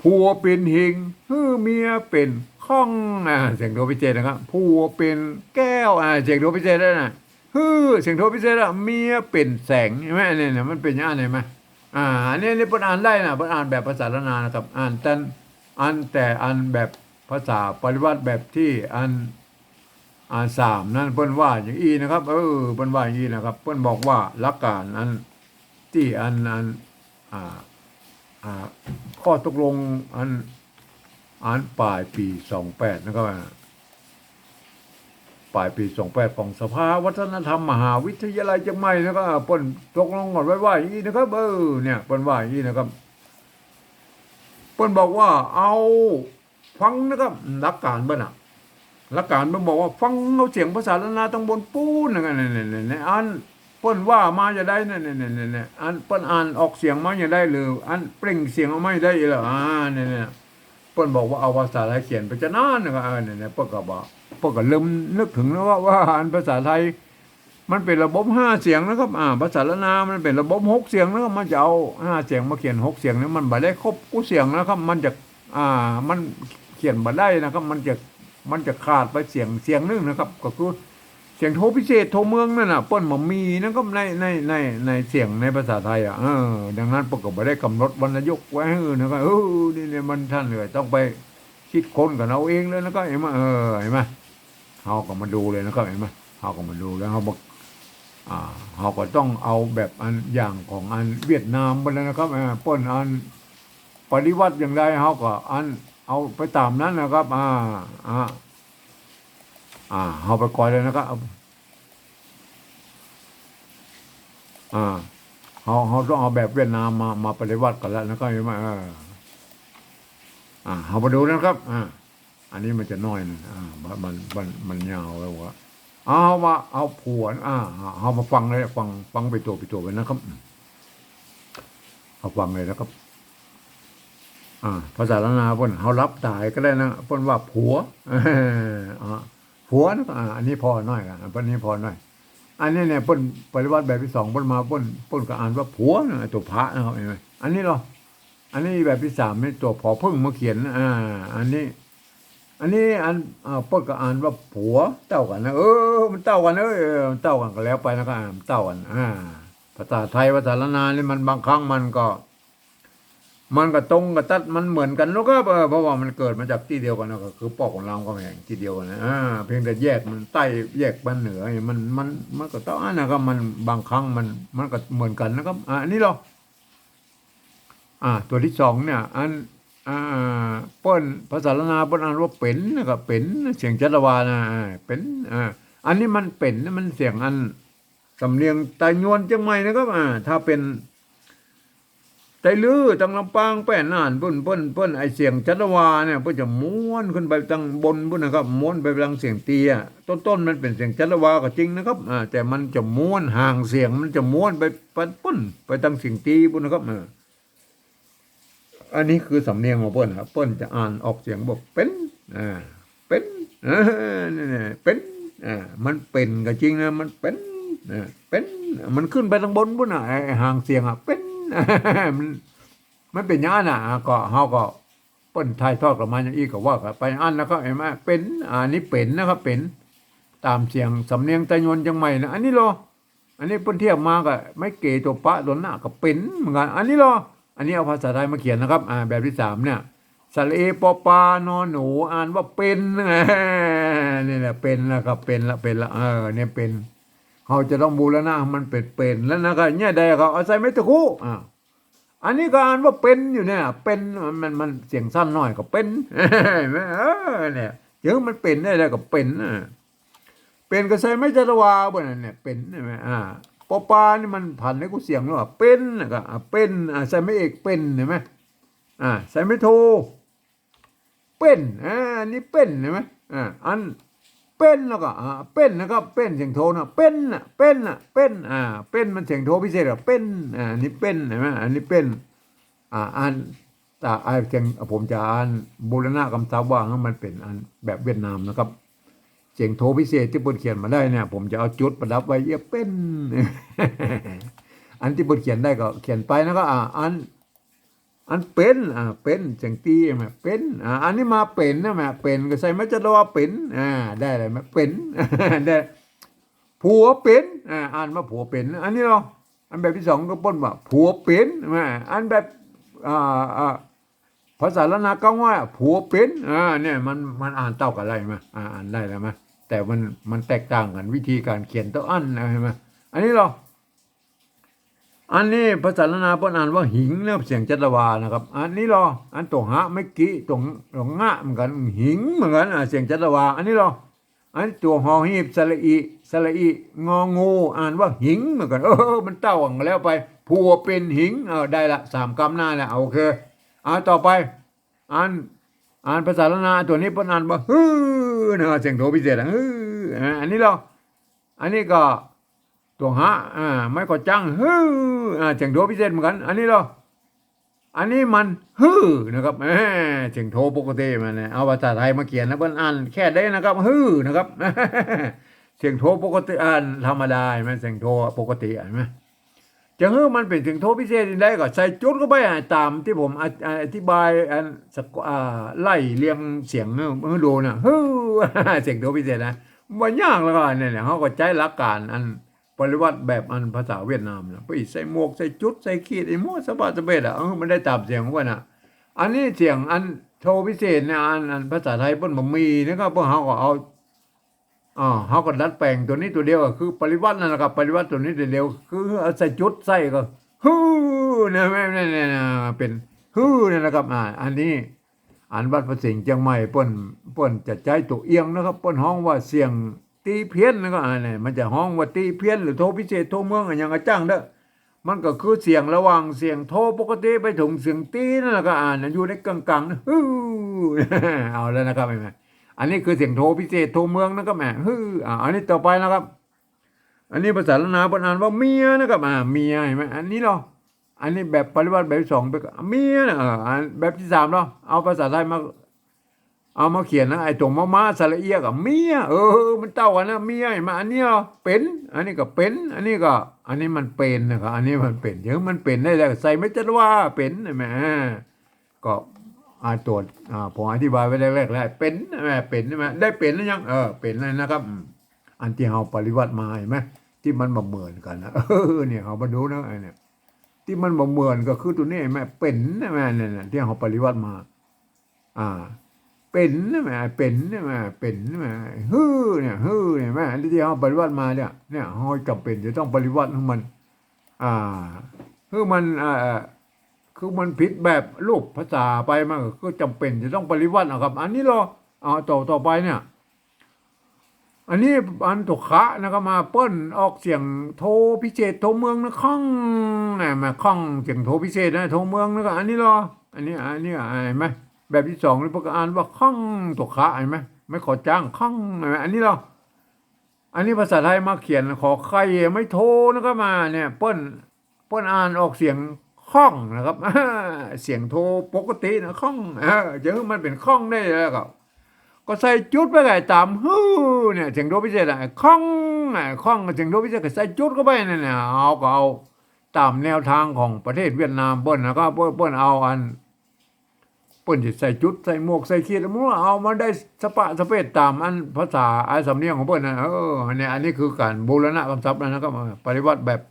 ผัวเป๋นหิง หื้อเมียเป๋นข้อง อ่า เสียงโทพิเศษนะครับ ผัวเป๋นแก้ว อ่า เสียงโทพิเศษด้วยนะ หื้อ เสียงโทพิเศษอะ เมียเป๋นแสง หันก่อ อันนี้เนี่ยมันเป๋นอย่างนั้น หันก่อ อ่า อันนี้ อันนี้เปิ้นอ่านได้นะ เปิ้นอ่านแบบภาษาล้านนานะครับ อ่านตัน อัน แต่อันแบบภาษาปริวรรตแบบตี้อัน อันสามนั้นเปิ้นว่าอย่างอี้นะครับ เออ เปิ้นว่าอย่างอี้นะครับ เปิ้นบอกว่าหลักก๋านอันตี้อัน อัน อ่า อ่า ข้อตกลงอัน อันป๋ายปี๋สองแปดนะครับ อ่า ป๋ายปี๋สองแปดของสภาวัฒนธรรมมหาวิทยาลัยเจียงใหม่นะครับ เปิ้นตกลงกั๋นไว้ว่าอย่างอี้นะครับ เออ เนี่ย เปิ้นว่าอย่างอี้นะครับ เปิ้นบอกว่าเอา ฟังนะครับ หลักก๋านเปิ้นน่ะ หลักก๋านเปิ้นบอกว่าฟังเอาเสียงภาษาล้านนาตังบนปู๊นนะครับ เนี่ย เนี่ย เนี่ย เนี่ย อันเปิ้นว่ามาจะได้เนี่ย เนี่ย เนี่ย เนี่ย เนี่ย อันเปิ้นอ่านออกเสียงมาจะได้ หรืออันเปล่งเสียงออกมาจะได้เหรอ อ่า เนี่ย เนี่ย เปิ้นบอกว่าเอาภาษาไทยเขียนไปจะนั้นนะครับ เออ เนี่ย เนี่ย เปิ้นก็บอก เปิ้นก็เริ่มนึกเถิงแล้วว่า ว่าอันภาษาไทย มันเป๋นระบบห้าเสียงนะครับ อ่า ภาษาล้านนามันเป๋นระบบหกเสียงนะครับ มันจะเอาห้าเสียงมาเขียนหกเสียงเนี่ย มันบ่ได้ครบกู้เสียงนะครับ มันจะ อ่า มันเขียนบ่ได้นะครับ มันจะ มันจะขาดไปเสียง เสียงนึ่งนะครับ ก็คือเสียงโทพิเศษ โทเมืองนั่นน่ะ เปิ้นบ่มีนะครับ ใน ใน ใน ในเสียงในภาษาไทยอะ เออ ดังนั้นเปิ้นก็บ่ได้ก๋ำหนดวรรณยุกต์ไว้หื้อนะครับ เออ นี่ นี่มันต้านเลยต้องไป กึ๊ดค้นกั๋นเอาเองเลยนะครับ หันก่อ เออ หันก่อ เฮาก็มาดูเลยนะครับ หันก่อ เฮาก็มาดูแล้ว เฮาบอก อ่า เฮาก็ต้องเอาแบบอันอย่างของอันเวียดนามไปเลยนะครับ อ่า เปิ้นอันปฏิวัติอย่างใด เฮาก็อันเอาไปต๋ามนั้นนะครับ อ่า อ่า อ่า เฮาไปก่อนเลยนะครับ อ่า เฮา เฮาต้องเอาแบบเวียดนามมา มาปฏิวัติกั๋นแล้วนะครับ หันก่อ เออ อ่า เฮามาดูนะครับ อ่า อันนี้มันจะน้อยหนึ่ง อ่า มัน มัน มัน มันยาวแล้ววะ เอามา เอาผัว อ่า เฮามาฟังเลย ฟัง ฟังไปตั๋ว ไปตั๋วไปนะครับ เอาฟังเลยนะครับ อ่า ภาษาล้านนาเปิ้น เฮาหลับต๋ายก็ได้นะ เปิ้นว่าผัว อ่า ผัวนะ อ่า อันนี้ผ่อหน้อยก่ะ อันนี้ผ่อหน้อย อันนี้เนี่ยเปิ้นปฏิวัติแบบตี้สอง เปิ้นมา เปิ้น เปิ้นก็อ่านว่าผัวนะ ตั๋วผะนะครับ หันก่อ อันนี้เหรอ อันนี้แบบตี้สามนี่ตั๋วผอเพิ่งมาเขียน อ่า อันนี้ อันนี้อัน อ่า เปิ้นก็อ่านว่าผัวเต้ากั๋นนะ เออ มันเต้ากั๋น เออ มันเต้ากั๋นก็แล้วไปนะครับ อ่า มันเต้ากั๋น อ่า ภาษาไทย ภาษาล้านนานี่มันบางครั้งมันก็ มันก็ตรงกับตั๊ด มันเหมือนกั๋นเนาะครับ เออ เพราะว่ามันเกิดมาจากตี้เดียวกั๋นนะ ก็คือป้อขุนรามคำแหงตี้เดียวกั๋นนะ อ่า เพียงแต่แยกมันใต้ แยกมันเหนือ มัน มัน มันก็เต้าอั้นนะครับ มันบางครั้งมัน มันก็เหมือนกั๋นนะครับ อ่า อันนี้เหรอ อ่า ตั๋วตี้สองเนี่ย อัน อ่า เปิ้น ภาษาล้านนาเปิ้นอ่านว่าเป๋นนะครับ เป๋น เสียงจัตวานะ อ่า เป๋น อ่า อันนี้มันเป๋น มันเสียงอัน สำเนียงไตยวนเจียงใหม่นะครับ อ่า ถ้าเป๋นไตลื้อตังลำปางแป้น่าน เปิ้น เปิ้น เปิ้น ไอ้เสียงจัตวาเนี่ย เปิ้นจะม้วนขึ้นไปตังบนปู๊นนะครับ ม้วนไปตังเสียงเตี้ย ต้นๆ มันเป๋นเสียงจัตวาก็จริงนะครับ อ่า แต่มันจะม้วน หางเสียงมันจะม้วนไป ไปปู๊น ไปตังเสียงตี้ปู๊นนะครับ อ่า อันนี้คือสำเนียงของเปิ้นครับ เปิ้นจะอ่านออกเสียงบอกเป๋น อ่า เป๋น เออ นี่ๆ เป๋น อ่า มันเป๋นก็จริงนะ มันเป๋น อ่า เป๋น มันขึ้นไปตังบนปู๊นน่ะ ไอ้ ไอ้หางเสียงอะ เป๋น มัน มันเป๋นอย่างนั้นน่ะ อ่า ก็ เฮาก็ เปิ้นถ่ายทอดกั๋นมาอย่างอี้ก็ว่ากั๋นไปอั้นนะครับ หันก่อ เป๋น อันนี้เป๋นนะครับ เป๋น ต๋ามเสียงสำเนียงไตยวนเจียงใหม่นะ อันนี้เหรอ อันนี้เปิ้นเทียบมากับไม้เก๋ตั๋วปะตั๋วนะก็เป๋นเหมือนกั๋น อันนี้เหรอ อันนี้เอาภาษาไทยมาเขียนนะครับ อ่า แบบตี้สามเนี่ย สระเอ ปอปา นอหนู อ่านว่าเป๋น นี่แหละ เป๋นแล้วครับ เป๋นละ เป๋นละ เออ เนี่ยเป๋น เฮาจะต้องบูรณะ มันเป๋น เป๋นแล้วนะครับ เนี่ยใดก็เอาใส่ไม้ตะคุ อ่า อันนี้ก็อ่านว่าเป๋นอยู่เนี่ย เป๋น มัน มัน มันเสียงสั้นหน้อยก็เป๋น หันก่อ เออ เนี่ย เจิงมันเป๋นได้แล้วก็เป๋น อ่า เป๋นก็ใส่ไม้จัตวาปู๊นน่ะเนี่ย เป๋น หันก่อ อ่า ปอปานี่มันผันให้กู้เสียงแล้วอะ เป๋น แล้วก็ อ่า เป๋น อ่า ใส่ไม้เอก เป๋น หันก่อ อ่า ใส่ไม้โท เป๋น อ่า อันนี้เป๋น หันก่อ อ่า อันเป๋นแล้วก็ อ่า เป๋นนะครับ เป๋นเสียงโทนะ เป๋นน่ะ เป๋นน่ะ เป๋น อ่า เป๋นมันเสียงโทพิเศษอะ เป๋น อ่า อันนี้เป๋น หันก่อ อันนี้เป๋น อ่า อัน ต๋า ไอ้เสียง ผมจะอ่านบูรณะกำศัพท์ว่าหื้อมันเป๋นอันแบบเวียดนามนะครับ เสียงโทพิเศษตี้เปิ้นเขียนมาได้เนี่ย ผมจะเอาจุดประดับไว้เยียะเป๋น อันตี้เปิ้นเขียนได้ก็เขียนไปนะครับ อ่า อัน อันเป๋น อ่า เป๋น เสียงตี้แม่ เป๋น อ่า อันนี้มาเป๋นนะแม่ เป๋นก็ใส่ไม้จัตวาเป๋น อ่า ได้เลยแม่ เป๋น ได้ ผัวเป๋น อ่า อ่านว่าผัวเป๋น อันนี้ลอ อันแบบตี้สองก็เปิ้นว่าผัวเป๋น แม่ อันแบบ อ่า อ่า ภาษาล้านนาเก๊าว่าผัวเป๋น อ่า เนี่ย มัน มันอ่านเต้ากั๋นได้ไหม อ่า อ่านได้แล้วไหม แต่มัน มันแตกต่างกั๋นวิธีก๋านเขียนเต้าอั้นนะ หันก่อ อันนี้ลอ อันนี้ภาษาล้านนาเปิ้นอ่านว่าหิงนะ เสียงจัตวานะครับ อันนี้ลอ อันตั๋วหะเมื่อกี้ ตั๋ว ตั๋วงะเหมือนกั๋น หิงเหมือนกั๋น อ่า เสียงจัตวา อันนี้ลอ อันตั๋วหอหีบสระอิ สระอิ งองู อ่านว่าหิงเหมือนกั๋น เออ มันเต้ากั๋นแล้วไป ผัวเป๋นหิง เออ ได้ละ สามกำหน้าแล้ว โอเค อ่า ต่อไป อัน อันภาษาล้านนาตั๋วนี้เปิ้นอ่านว่าฮือนะ เสียงโทพิเศษอะ ฮือ อ่า อันนี้ลอ อันนี้ก็ตั๋วหะ อ่า ไม้ขอจั้ง ฮือ อ่า เสียงโทพิเศษเหมือนกั๋น อันนี้ลอ อันนี้มันฮือนะครับ แหม เสียงโทปกติมันเนี่ย เอาภาษาไทยมาเขียนนะ เปิ้นอ่านแค่ได้นะครับ ฮือนะครับ เสียงโทปกติ อ่านธรรมดา หันก่อ เสียงโทปกติ หันก่อ จะหื้อมันเป๋นเสียงโทพิเศษได้ก็ใส่จุดเข้าไป อ่ะ ต๋ามตี้ผม อ่ะ อ่ะ อธิบายอันสัก อ่า ไล่เรียงเสียงหื้อ หื้อดูนะ ฮือ เสียงโทพิเศษนะ บ่ยาก แล้วก็เนี่ย เนี่ย เฮาก็ใจ๊หลักก๋านอันปริวรรตแบบอันภาษาเวียดนามนะ ไปใส่หมวก ใส่จุด ใส่ขีด ไอ้หมวกสะบัดสะเบ็ดอะ เออ มันได้ต๋ามเสียงของเปิ้นอะ อันนี้เสียงอันโทพิเศษเนี่ย อัน อันภาษาไทยเปิ้นบ่มีนะครับ พวกเฮาก็เอา อ่า เฮาก็ดัดแปลงตั๋วนี้ตั๋วเดียว ก็คือปริวรรตนั่นแหละครับ ปริวรรตตั๋วนี้ตั๋วเดียว คือเอาใส่จุดใส่ก็ ฮือ เนี่ย แม่น เนี่ย เนี่ย เนี่ย เป๋น ฮือ เนี่ยนะครับ อ่า อันนี้ อันวัดพระสิงห์เจียงใหม่ เปิ้น เปิ้นจะใจ๊ตั๋วเอียงนะครับ เปิ้นฮ้องว่าเสียงตี้เพี้ยนนะครับ อ่า เนี่ย มันจะฮ้องว่าตี้เพี้ยน หรือโทพิเศษ โทเมือง อะหยังก็จ้างเต๊อะ มันก็คือเสียงระหว่างเสียงโทปกติไปเถิงเสียงตี้นั่นแหละครับ อ่า อยู่ในก๋างๆ นะ ฮือ เอาแล้วนะครับ หันก่อ อันนี้คือเสียงโทพิเศษ โทเมืองนะครับ แหม ฮือ อ่า อันนี้ต่อไปนะครับ อันนี้ภาษาล้านนาเปิ้นอ่านว่าเมียนะครับ อ่า เมีย หันก่อ อันนี้ลอ อันนี้แบบปริวรรตแบบตี้สอง เป๋นเมียนะ เออ อันแบบตี้สามลอ เอาภาษาไทยมา เอามาเขียนนะ ไอ้ตั๋วมอม้าสระเอียะกับเมีย เออ มันเต้ากั๋นนะ เมีย หันก่อ อันนี้ลอ เป๋น อันนี้ก็เป๋น อันนี้ก็ อันนี้มันเป๋นนะครับ อันนี้มันเป๋น หื้อมันเป๋นได้แล้ว ใส่ไม้จัตวาเป๋น หันก่อ ก็ อ่า ตั๋ว อ่า ผมอธิบายไว้แรกๆ แล้ว เป๋น แหม เป๋น ใช่ไหม ได้เป๋นหรือยัง เออ เป๋นแล้วนะครับ อืม อันตี้เฮาปริวรรตมา หันก่อ ตี้มันบ่เหมือนกั๋นนะ เออ เนี่ย เฮามาดูนะ ไอ้เนี่ย ตี้มันบ่เหมือนก็คือตั๋วนี้ หันก่อ เป๋น หันก่อ เนี่ย เนี่ย ตี้เฮาปริวรรตมา อ่า เป๋น หันก่อ เป๋น หันก่อ เป๋น หันก่อ ฮือ เนี่ย ฮือ เนี่ย หันก่อ อันตี้เฮาปริวรรตมาเนี่ย เนี่ย เฮาจ๋ำเป๋นจะต้องปริวรรตหื้อมัน อ่า หื้อมัน อ่า คือมันผิดแบบรูปภาษาไป มันก็คือจ๋ำเป๋นจะต้องปริวรรตนะครับ อันนี้ลอ อ่า ต่อ ต่อไปเนี่ย อันนี้อันตั๋วขะนะครับ มาเปิ้นออกเสียงโทพิเศษ โทเมืองนะ ข้อง นะ มาข้อง เสียงโทพิเศษนะ โทเมืองนะ ก็อันนี้ลอ อันนี้ อันนี้ หันก่อ แบบตี้สองนี่เปิ้นก็อ่านว่าข้อง ตั๋วขะ หันก่อ ไม้ขอจั้ง ข้อง หันก่อ อันนี้ลอ อันนี้ภาษาไทยมาเขียนขอไข่ไม้โทนะครับ มาเนี่ย เปิ้น เปิ้นอ่านออกเสียงข้องนะครับ เสียงโทปกตินะ ข้อง เออ จะหื้อมันเป๋นข้องได้แล้วก็ ก็ใส่จุดไว้ไง ต๋ามฮือ เนี่ย เสียงโทพิเศษอะ ข้อง อ่ะ ข้อง เสียงโทพิเศษก็ใส่จุดเข้าไปนั่นน่ะ เอาก็เอาต๋ามแนวทางของประเทศเวียดนามเปิ้นนะครับ เปิ้น เปิ้นเอาอัน เปิ้นจะใส่จุด ใส่หมวก ใส่ขีด เอามาได้สะปะสะเปดต๋ามอันภาษา อันสำเนียงของเปิ้นนะ เออ อันนี้ อันนี้คือก๋านบูรณะกำศัพท์แล้วนะครับ เออ ปริวรรตแบบ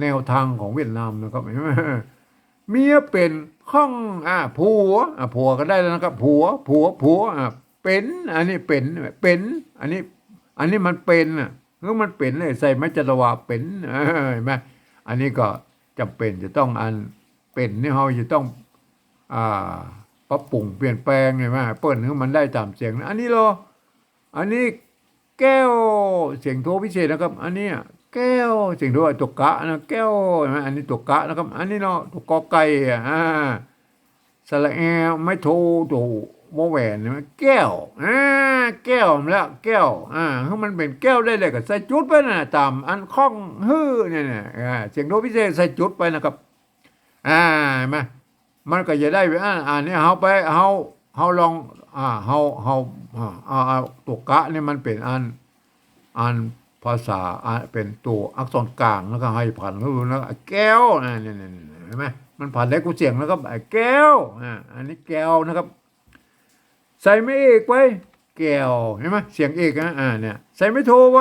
แนวทางของเวียดนามนะครับ เมียเป๋นข้อง อ่า ผัว อ่า ผัวก็ได้แล้วนะครับ ผัว ผัว ผัว อ่า เป๋น อันนี้เป๋น เป๋น อันนี้ อันนี้มันเป๋นน่ะ หื้อมันเป๋นเลย ใส่ไม้จัตวาเป๋น เออ หันก่อ อันนี้ก็จ๋ำเป๋นจะต้องอัน เป๋นนี่เฮาจะต้อง อ่า ปรับปรุงเปลี่ยนแปลง หันก่อ เปิ้นหื้อมันได้ต๋ามเสียงนะ อันนี้ลอ อันนี้แก้ว เสียงโทพิเศษนะครับ อันเนี้ยแก้ว เสียงโท ตั๋วกะนะ แก้ว หันก่อ อันนี้ตั๋วกะนะครับ อันนี้ลอ ตั๋วกอไก่ อ่ะ อ่า สระแอ ไม้โท ตั๋ววอแหวน หันก่อ แก้ว อ่า แก้วมาแล้ว แก้ว อ่า หื้อมันเป๋นแก้วได้เลยก็ใส่จุดไปน่ะ ต๋ามอันข้อง ฮือ เนี่ย เนี่ย อ่า เสียงโทพิเศษใส่จุดไปนะครับ อ่า หันก่อ มันก็จะได้เป๋นอัน อันนี้เฮาไป เฮา เฮาลอง อ่า เฮา เฮา อ่า เอา เอาตั๋วกะนี่มันเป๋นอัน อันภาษา อ่า เป๋นตั๋วอักษรกลาง แล้วก็หื้อผันหื้อนะ แก้ว อ่า เนี่ย เนี่ย เนี่ย หันก่อ มันผันได้กู้เสียงนะครับ ไอ้แก้ว อ่า อันนี้แก้วนะครับ ใส่ไม้เอกไป แก้ว หันก่อ เสียงเอกนะ อ่า เนี่ย ใส่ไม้โทไป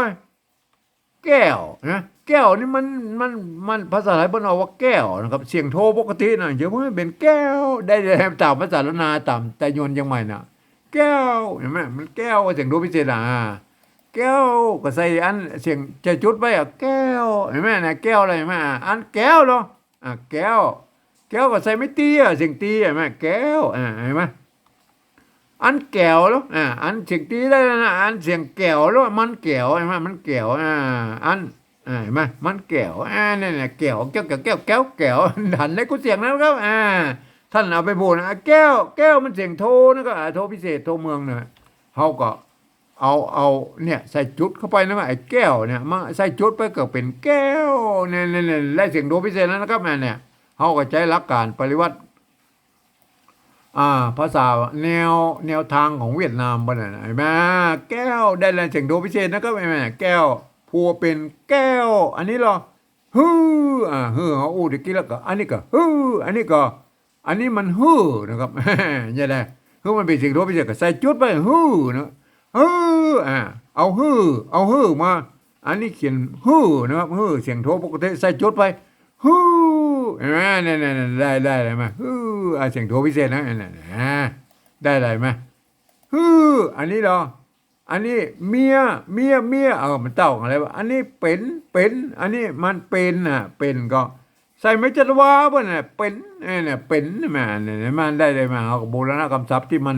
แก้ว นะ แก้วนี่มัน มัน มัน ภาษาไทยเปิ้นออกว่าแก้วนะครับ เสียงโทปกตินะ เดี๋ยวมันเป๋นแก้ว ได้ ได้ต๋ามภาษาล้านนา ต๋ามไตยวนเจียงใหม่นะ แก้ว หันก่อ มันแก้ว เสียงโทพิเศษนะ อ่า แก้ว ก็ใส่อันเสียงจะจุดไปอ่ะ แก้ว หันก่อ นะ แก้วอะไร หันก่อ อ่า อันแก้วเหรอ อ่า แก้ว แก้วก็ใส่ไม้ตีอ่ะ เสียงตี หันก่อ แก้ว อ่า หันก่อ อันแก้วเหรอ อ่า อันเสียงตีได้แล้วนะ อันเสียงแก้วเหรอ มันแก้ว หันก่อ มันแก้ว อ่า อัน อ่า หันก่อ มันแก้ว อ่า เนี่ย เนี่ย แก้ว แก้ว แก้ว แก้ว แก้ว แก้ว หันได้กู้เสียงนะครับ อ่า ท่านเอาไปพูดนะ แก้ว แก้วมันเสียงโทนะครับ อ่า โทพิเศษ โทเมืองนะ เฮาก็ เอา เอา เนี่ย ใส่จุดเข้าไปนะ ไอ้แก้วเนี่ย มาใส่จุดไปก็เป๋นแก้ว เนี่ย เนี่ย เนี่ย ได้เสียงโทพิเศษแล้วนะครับ เนี่ย เฮาก็ใจ๊หลักก๋านปริวัติ อ่า ภาษาแนว แนวทางของเวียดนามไปเลยนะ หันก่อ แก้ว ได้แล้วเสียงโทพิเศษนะครับ หันก่อ แก้ว ผัวเป๋นแก้ว อันนี้เหรอ หื้อ อ่า หื้อ เฮาอู้ตะกี้แล้วก็ อันนี้ก็ หื้อ อันนี้ก็ อันนี้มันหื้อนะครับ เนี่ยแหละ หื้อมันเป๋นเสียงโทพิเศษก็ใส่จุดไป หื้อนะ หื้อ อ่า เอาหื้อ เอาหื้อมา อันนี้เขียนหื้อนะครับ หื้อ เสียงโทปกติ ใส่จุดไป หื้อ หันก่อ เนี่ย เนี่ย เนี่ย ได้ ได้ ได้ไหม หื้อ อ่า เสียงโทพิเศษนะ เนี่ย เนี่ย ได้ ได้ไหม หื้อ อันนี้เหรอ อันนี้เมีย เมีย เมีย เออ มันเต้ากันแล้ว อันนี้เป๋น เป๋น อันนี้มันเป๋นน่ะ เป๋นก็ใส่ไม้จัตวาเปิ้นน่ะ เป๋น เนี่ย เนี่ย เป๋น หันก่อ เนี่ย มันได้ ได้มา เฮาก็บูรณะกำศัพท์ตี้มัน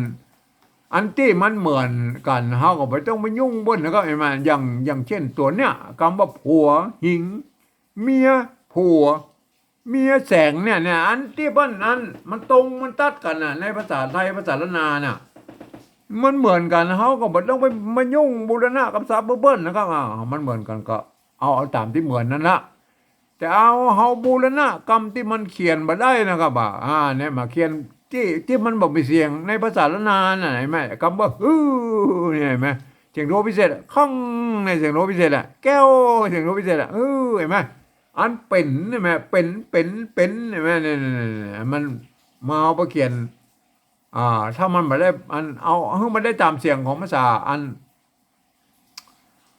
อันตี้มันเหมือนกั๋น เฮาก็บ่ต้องไปยุ่งเปิ้นนะครับ หันก่อ อย่าง อย่างเช่นตั๋วเนี้ย กำว่าผัว หิง เมีย ผัว เมียแสงเนี่ย เนี่ย อันตี้เปิ้นอัน มันตรงมันตัดกั๋นน่ะ ในภาษาไทย ภาษาล้านนาน่ะ มันเหมือนกั๋น เฮาก็บ่ต้องไปมายุ่งบูรณะกำศัพท์เปิ้นนะครับ อ่า มันเหมือนกั๋นก็เอา เอาต๋ามตี้เหมือนนั้นละ แต่เอา เฮาบูรณะกำตี้มันเขียนบ่ได้นะครับ อ่า อ่า เนี่ย มาเขียนตี้ ตี้มันบ่มีเสียงในภาษาล้านนาน่ะ หันก่อ กำว่าหื้อ เนี่ย หันก่อ เสียงโทพิเศษอะ คัง เนี่ย เสียงโทพิเศษอะ แก้ว เสียงโทพิเศษอะ หื้อ หันก่อ อันเป๋น หันก่อ เป๋น เป๋น เป๋น หันก่อ เนี่ย เนี่ย เนี่ย เนี่ย มันมาเอาไปเขียน อ่า ถ้ามันบ่ได้ อัน เอา หื้อมันได้ต๋ามเสียงของภาษาอัน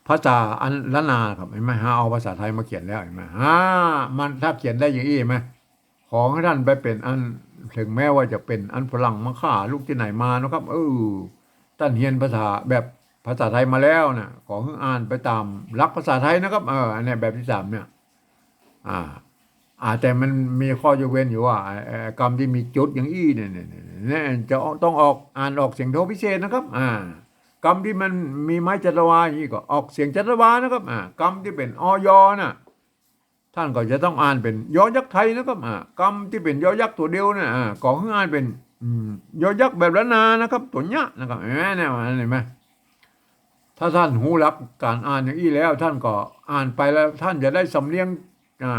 ภาษาอันล้านนาครับ หันก่อ หาเอาภาษาไทยมาเขียนแล้ว หันก่อ หา มันถ้าเขียนได้อย่างอี้ หันก่อ ขอหื้อต้านไปเป๋นอัน เถิงแม้ว่าจะเป๋นอันฝรั่งมาฆ่าลูกตี้ไหนมานะครับ เออ ต้านเฮียนภาษาแบบภาษาไทยมาแล้วน่ะ ขอหื้ออ่านไปต๋ามหลักภาษาไทยนะครับ เออ อันเนี้ยแบบตี้สามเนี่ย อ่า อ่า แต่มันมีข้อยกเว้นอยู่ว่า เอ่อ กำตี้มีจุดอย่างอี้เนี่ย เนี่ย เนี่ย เนี่ย จะต้องออก อ่านออกเสียงโทพิเศษนะครับ อ่า กำตี้มันมีไม้จัตวาอย่างอี้ก็ออกเสียงจัตวานะครับ อ่า กำตี้เป๋น อย น่ะ ต้านก็จะต้องอ่านเป๋น ยอยักษ์ไทยนะครับ อ่า กำตี้เป๋นยอยักษ์ตั๋วเดียวน่ะ อ่า ก็หื้ออ่านเป๋น อืม ยอยักษ์แบบล้านนานะครับ ตั๋วเนี้ยนะครับ หันก่อ เนี่ย หันก่อ ถ้าต้านฮู้หลักก๋านอ่านอย่างอี้แล้ว ต้านก็อ่านไปแล้ว ต้านจะได้สำเนียง อ่า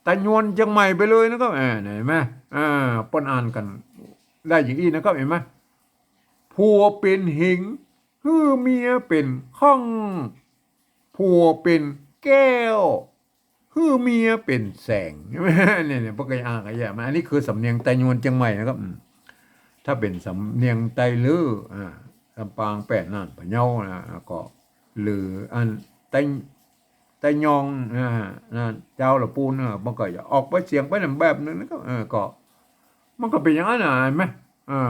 ไตยวนเจียงใหม่ไปเลยนะครับ อ่า หันก่อ อ่า เปิ้นอ่านกั๋นได้อย่างอี้นะครับ หันก่อ ผัวเป๋นหิง หื้อเมียเป๋นคัง ผัวเป๋นแก้ว หื้อเมียเป๋นแสง เนี่ย เนี่ย เปิ้นก็อ่านกั๋นอย่างอี้ อันนี้คือสำเนียงไตยวนเจียงใหม่นะครับ อืม ถ้าเป๋นสำเนียงไตลื้อ อ่า ลำปาง แป้ น่าน พะเยานะ ก็ หรืออันไต ไตยอง อ่า น่ะ เจ้าละปูน เออ มันก็จะออกไปเสียงไปในแบบนึ่งนะครับ เออ ก็ มันก็เป๋นอย่างนั้นน่ะ หันก่อ อ่า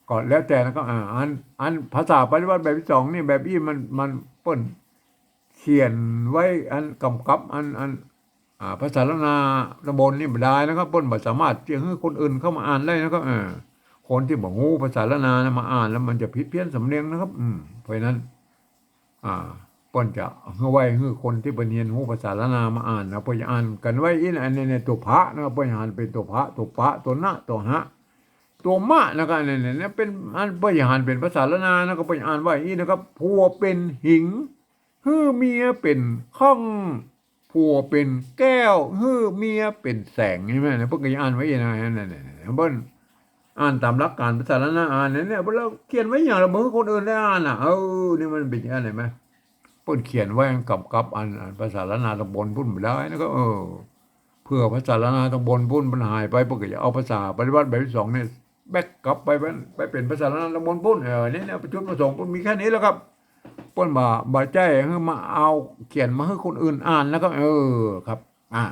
ก็แล้วแต่นะครับ อ่า อัน อันภาษาปริวัติแบบตี้สองนี่ แบบอี้มัน มันเปิ้นเขียนไว้อันกำกับอัน อัน อ่า ภาษาล้านนาต๋ำบลนี่บ่ได้นะครับ เปิ้นบ่สามารถจะหื้อคนอื่นเข้ามาอ่านได้นะครับ เออ คนตี้บ่ฮู้ภาษาล้านนานะมาอ่านแล้วมันจะผิดเพี้ยนสำเนียงนะครับ อืม เพราะฉะนั้น อ่า เปิ้นจะหื้อไว้หื้อคนตี้เปิ้นเฮียนฮู้ภาษาล้านนามาอ่านนะ เปิ้นจะอ่านกั๋นไว้อี้นะ อันนี้เนี่ย ตั๋วพะนะครับ เปิ้นจะอ่านเป๋นตั๋วพะ ตั๋วปะ ตั๋วนะ ตั๋วหะ ตั๋วมะนะครับ เนี่ย เนี่ย เนี่ย เป๋นอัน เปิ้นจะอ่านเป๋นภาษาล้านนานะครับ เปิ้นจะอ่านไว้อี้นะครับ ผัวเป๋นหิง หื้อเมียเป๋นคัง ผัวเป๋นแก้ว หื้อเมียเป๋นแสง หันก่อ เนี่ย เปิ้นก็จะอ่านไว้อี้นะ เนี่ย เนี่ย เนี่ย เปิ้น อ่านต๋ามหลักก๋านภาษาล้านนา อ่านเนี่ย เนี่ย เปิ้นเขียนไว้อย่างละ บ่หื้อคนอื่นได้อ่านน่ะ เออ นี่มันเป๋นอย่างนั้น หันก่อ เปิ้นเขียนไว้กำกับอัน อันภาษาล้านนาต๋างบนปุ้นบ่ได้นะครับ เออ เผื่อภาษาล้านนาต๋างบนปุ้นมันหายไป เปิ้นก็จะเอาภาษาปริวรรตแบบตี้สองเนี่ย แบ็กกลับไปเป๋น ไปเป๋นภาษาล้านนาต๋างบนปุ้น เออ เนี่ย เนี่ย จุดประสงค์เปิ้นมีแค่นี้แหละครับ เปิ้นบ่ บ่ใจ้หื้อมาเอาเขียนมาหื้อคนอื่นอ่านนะครับ เออ ครับ อ่า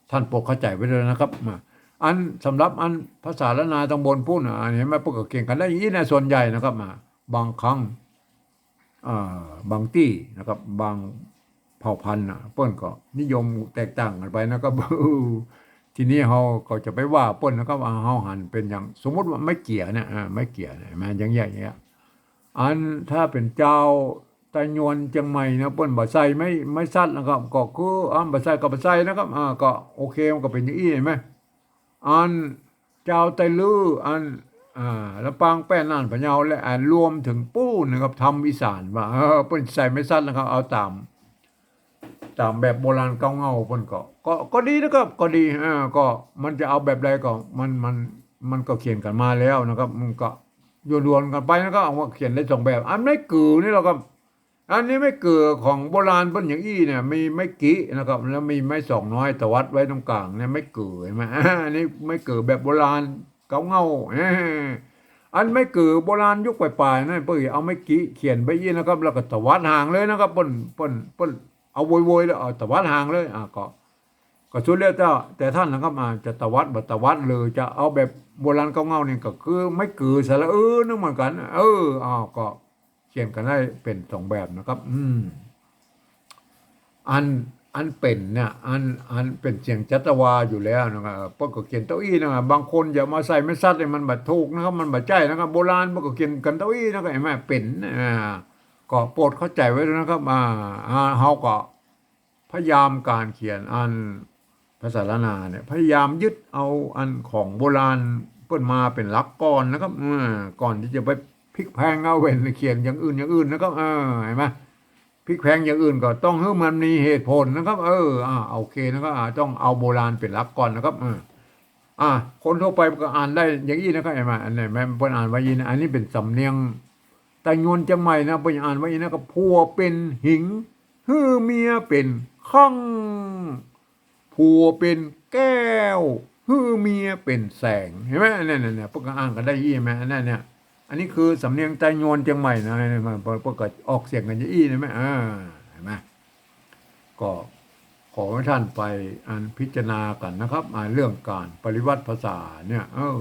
ต้านโปรดเข้าใจ๋ไว้ด้วยนะครับ อ่า อันสำหรับอันภาษาล้านนาต๋างบนปุ้นน่ะ อันนี้มันเปิ้นก็เขียนกั๋นได้อย่างอี้นะ ส่วนใหญ่นะครับ อ่า บางครั้ง อ่า บางตี้นะครับ บางเผ่าพันธุ์น่ะ เปิ้นก็นิยมแตกต่างกั๋นไปนะครับ ทีนี้เฮาก็จะไปว่าเปิ้นนะครับ ว่าเฮาหันเป๋นอย่าง สมมุติว่าไม้เกี่ยเนี่ย อ่า ไม้เกี่ยเนี่ย มาอย่างเงี้ย อย่างเงี้ย อันถ้าเป๋นจาวไตยวนเจียงใหม่นะ เปิ้นบ่ใส่ไม้ ไม้สักนะครับ ก็คือ อ่า บ่ใส่ก็บ่ใส่นะครับ อ่า ก็โอเค มันก็เป๋นอย่างอี้ หันก่อ อันจาวไตลื้อ อัน อ่า ลำปาง แป้ น่าน พะเยา และ อ่า รวมเถิงปู๊นนะครับ ธรรมอีสานว่า เออ เปิ้นใส่ไม้สักนะครับ เอาต๋าม ต๋ามแบบโบราณเก๊าเง้าเปิ้นก็ ก็ ก็ดีนะครับ ก็ดี เออ ก็มันจะเอาแบบใดก็ มัน มัน มันก็เขียนกั๋นมาแล้วนะครับ มันก็ยวนๆ กั๋นไปนะครับ เอามาเขียนได้สองแบบ อันไม้กือนี่แหละครับ อันนี้ไม้กือของโบราณเปิ้นอย่างอี้เนี่ย มีไม้กินะครับ แล้วมีไม้สองน้อยตวัดไว้ตรงก๋างเนี่ย ไม้กือ หันก่อ อ่า อันนี้ไม้กือแบบโบราณเก๊าเง้า เออ อันไม้กือโบราณยุคป๋ายๆ นั้น เปิ้นเอาไม้กิเขียนไปอี้นะครับ แล้วก็ตวัดหางเลยนะครับ เปิ้น เปิ้น เปิ้นเอาโวยๆ แล้วเอาตวัดหางเลย อ่า ก็ ก็สุดแล้วแต่ แต่ต้านนะครับ อ่า จะตวัดบ่ตวัด หรือจะเอาแบบโบราณเก๊าเง้านี่ ก็คือไม้กือสระอึนึงเหมือนกั๋น เออ อ้าว ก็เขียนกั๋นได้เป๋นสองแบบนะครับ อืม อัน อันเป๋นเนี่ย อัน อันเป๋นเสียงจัตวาอยู่แล้วนะครับ เปิ้นก็เขียนเต้าอี้นะครับ บางคนจะมาใส่ไม้สักเนี่ย มันบ่ถูกนะครับ มันบ่ใจ้นะครับ โบราณเปิ้นก็เขียนกั๋นเต้าอี้นะครับ หันก่อ เป๋น อ่า ก็โปรดเข้าใจ๋ไว้ด้วยนะครับ อ่า อ่า เฮาก็ พยายามก๋านเขียนอันภาษาล้านนาเนี่ย พยายามยึดเอาอันของโบราณเปิ้นมาเป๋นหลักก่อนนะครับ เออ ก่อนตี้จะไปพลิกแพลงเอาเป๋นเขียนอย่างอื่น อย่างอื่นนะครับ เออ หันก่อ พลิกแพลงอย่างอื่นก็ต้องหื้อมันมีเหตุผลนะครับ เออ อ่า โอเคนะครับ อ่า ต้องเอาโบราณเป๋นหลักก่อนนะครับ เออ อ่า คนทั่วไปก็อ่านได้อย่างอี้นะครับ หันก่อ อันนี้แม่นเปิ้นอ่านไว้อี้นะ อันนี้เป๋นสำเนียงไตยวนเจียงใหม่นะ เปิ้นอ่านไว้อี้นะ ก็ ผัวเป๋นหิง หื้อเมียเป๋นข้าง ผัวเป๋นแก้ว หื้อเมียเป๋นแสง หันก่อ เนี่ย เนี่ย เนี่ย เปิ้นก็อ่านกั๋นได้อี้ หันก่อ อันนั้นเนี่ย อันนี้คือสำเนียงไตยวนเจียงใหม่นะ เนี่ย มัน เปิ้นก็ออกเสียงกั๋นอย่างอี้ หันก่อ อ่า หันก่อ ก็ขอหื้อต้านไปอันพิจารณากั๋นนะครับ อ่า เรื่องก๋านปริวรรตภาษาเนี่ย เออ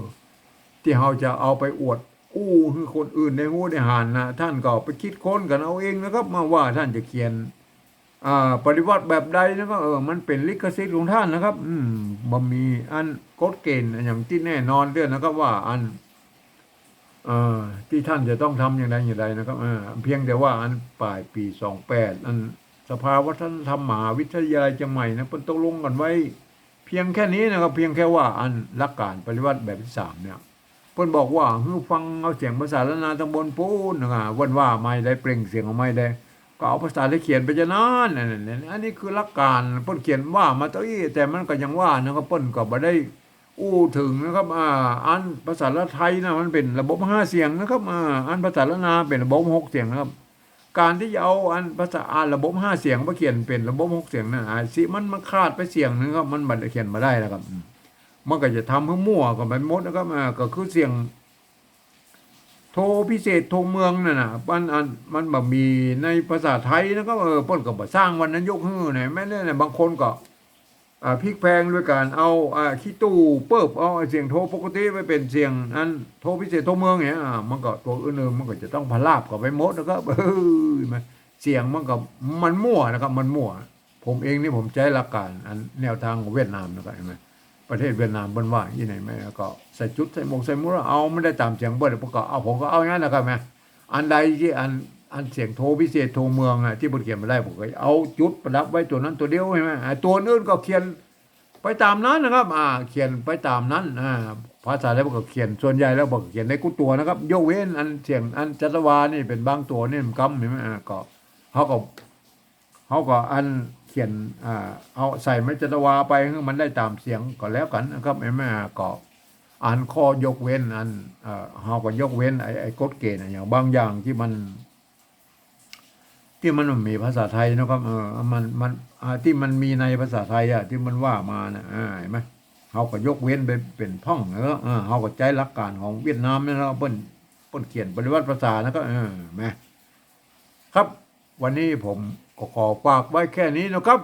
ตี้เฮาจะเอาไปอวดอู้หื้อคนอื่นได้ฮู้ได้หันนะ ต้านก็ไปคิดค้นกั๋นเอาเองนะครับ มาว่าต้านจะเขียน อ่า ปริวรรตแบบใดนะครับ เออ มันเป๋นลิขสิทธิ์ของต้านนะครับ อืม บ่มีอันกฎเกณฑ์อะหยังตี้แน่นอนเตื้อนะครับ ว่าอัน เอ่อ ตี้ต้านจะต้องทำอย่างใดอย่างใดนะครับ เออ เพียงแต่ว่าอันป๋ายปี๋สองแปด อันสภาวัฒนธรรมมหาวิทยาลัยเจียงใหม่นะ เปิ้นตกลงกั๋นไว้ เพียงแค่นี้นะครับ เพียงแค่ว่าอันหลักก๋านปริวรรตแบบตี้สามเนี่ย เปิ้นบอกว่าหื้อฟังเอาเสียงภาษาล้านนาต๋างบนปู๊นนะครับ เปิ้นว่าไม้ใด เปล่งเสียงออกไม้ใด ก็เอาภาษาไตยเขียนไปจะนั้น อันนั้น อันนี้คือหลักก๋าน เปิ้นเขียนว่ามาเต้าอี้ แต่มันก็ยังว่านะครับ เปิ้นก็บ่ได้อู้เถิงนะครับ อ่า อันภาษาลาวไตยนะ มันเป๋นระบบห้าเสียงนะครับ อ่า อันภาษาล้านนาเป๋นระบบหกเสียงนะครับ ก๋านตี้จะเอาอันภาษา อ่า ระบบห้าเสียงมาเขียนเป๋นระบบหกเสียงนั้น อ่า สิมัน มันขาดไปเสียงนึ่งครับ มันบ่ได้ เขียนบ่ได้แล้วครับ อืม มันก็จะทำหื้อมั่วกั๋นไปหมดนะครับ อ่า ก็คือเสียง โทพิเศษโทเมืองนั่นน่ะ มัน อัน มันบ่มีในภาษาไตยนะครับ เออ เปิ้นก็บ่สร้างวรรณยุกต์หื้อนะ แม่นเนี่ย บางคนก็ อ่า พลิกแพลงโดยก๋านเอา อ่า ขี้ตู้เปิ๊บ เอาเสียงโทปกติไปเป๋นเสียงอันโทพิเศษโทเมืองเนี่ย อ่า มันก็ ตั๋วอื่นๆ มันก็จะต้องพลาบกั๋นไปหมดนะครับ เออ มัน เสียงมันก็ มันมั่วนะครับ มันมั่ว ผมเองนี่ผมใจ๊หลักก๋านอันแนวตางของเวียดนามนะครับ หันก่อ ประเทศเวียดนามเปิ้นว่าอี้ไหนแม่ ก็ใส่จุด ใส่หมวก ใส่หมวก เอามันได้ต๋ามเสียงเปิ้น ผมก็เอา ผมก็เอาอย่างนั้นนะครับแม่ อันใดตี้อัน อันเสียงโทพิเศษโทเมืองอะ ตี้เปิ้นเขียนบ่ได้ ผมก็เอาจุดประดับไว้ตั๋วนั้นตั๋วเดียว หันก่อ อ่า ตั๋วอื่นก็เขียนไปต๋ามนั้นนะครับ อ่า เขียนไปต๋ามนั้น อ่า ภาษาไตยเปิ้นก็เขียน ส่วนใหญ่แล้วเปิ้นก็เขียนได้กู้ตั๋วนะครับ ยกเว้นอันเสียงอันจัตวานี่เป๋นบางตั๋วนี่มันกำ หันก่อ อ่า ก็ เฮาก็ เฮาก็อันเขียน อ่า เอาใส่ไม้จัตวาไป หื้อมันได้ต๋ามเสียงก็แล้วกั๋นนะครับ หันก่อ อ่า ก็ อันข้อยกเว้นอัน เอ่อ เฮาก็ยกเว้นไอ้ ไอ้กฎเกณฑ์อะ อย่างบางอย่างตี้มัน ตี้มันบ่มีภาษาไทยเนาะครับ เออ มัน มัน อ่า ตี้มันมีในภาษาไทยอะ ตี้มันว่ามาน่ะ อ่า หันก่อ เฮาก็ยกเว้นไปเป๋นพ่อง เออ เออ เฮาก็ใจ๊หลักก๋านของเวียดนามนี่แหละ เปิ้น เปิ้นเขียนปริวัติภาษานะก็ เออ แหม ครับ วันนี้ผมก็ขอฝากไว้แค่นี้นะครับ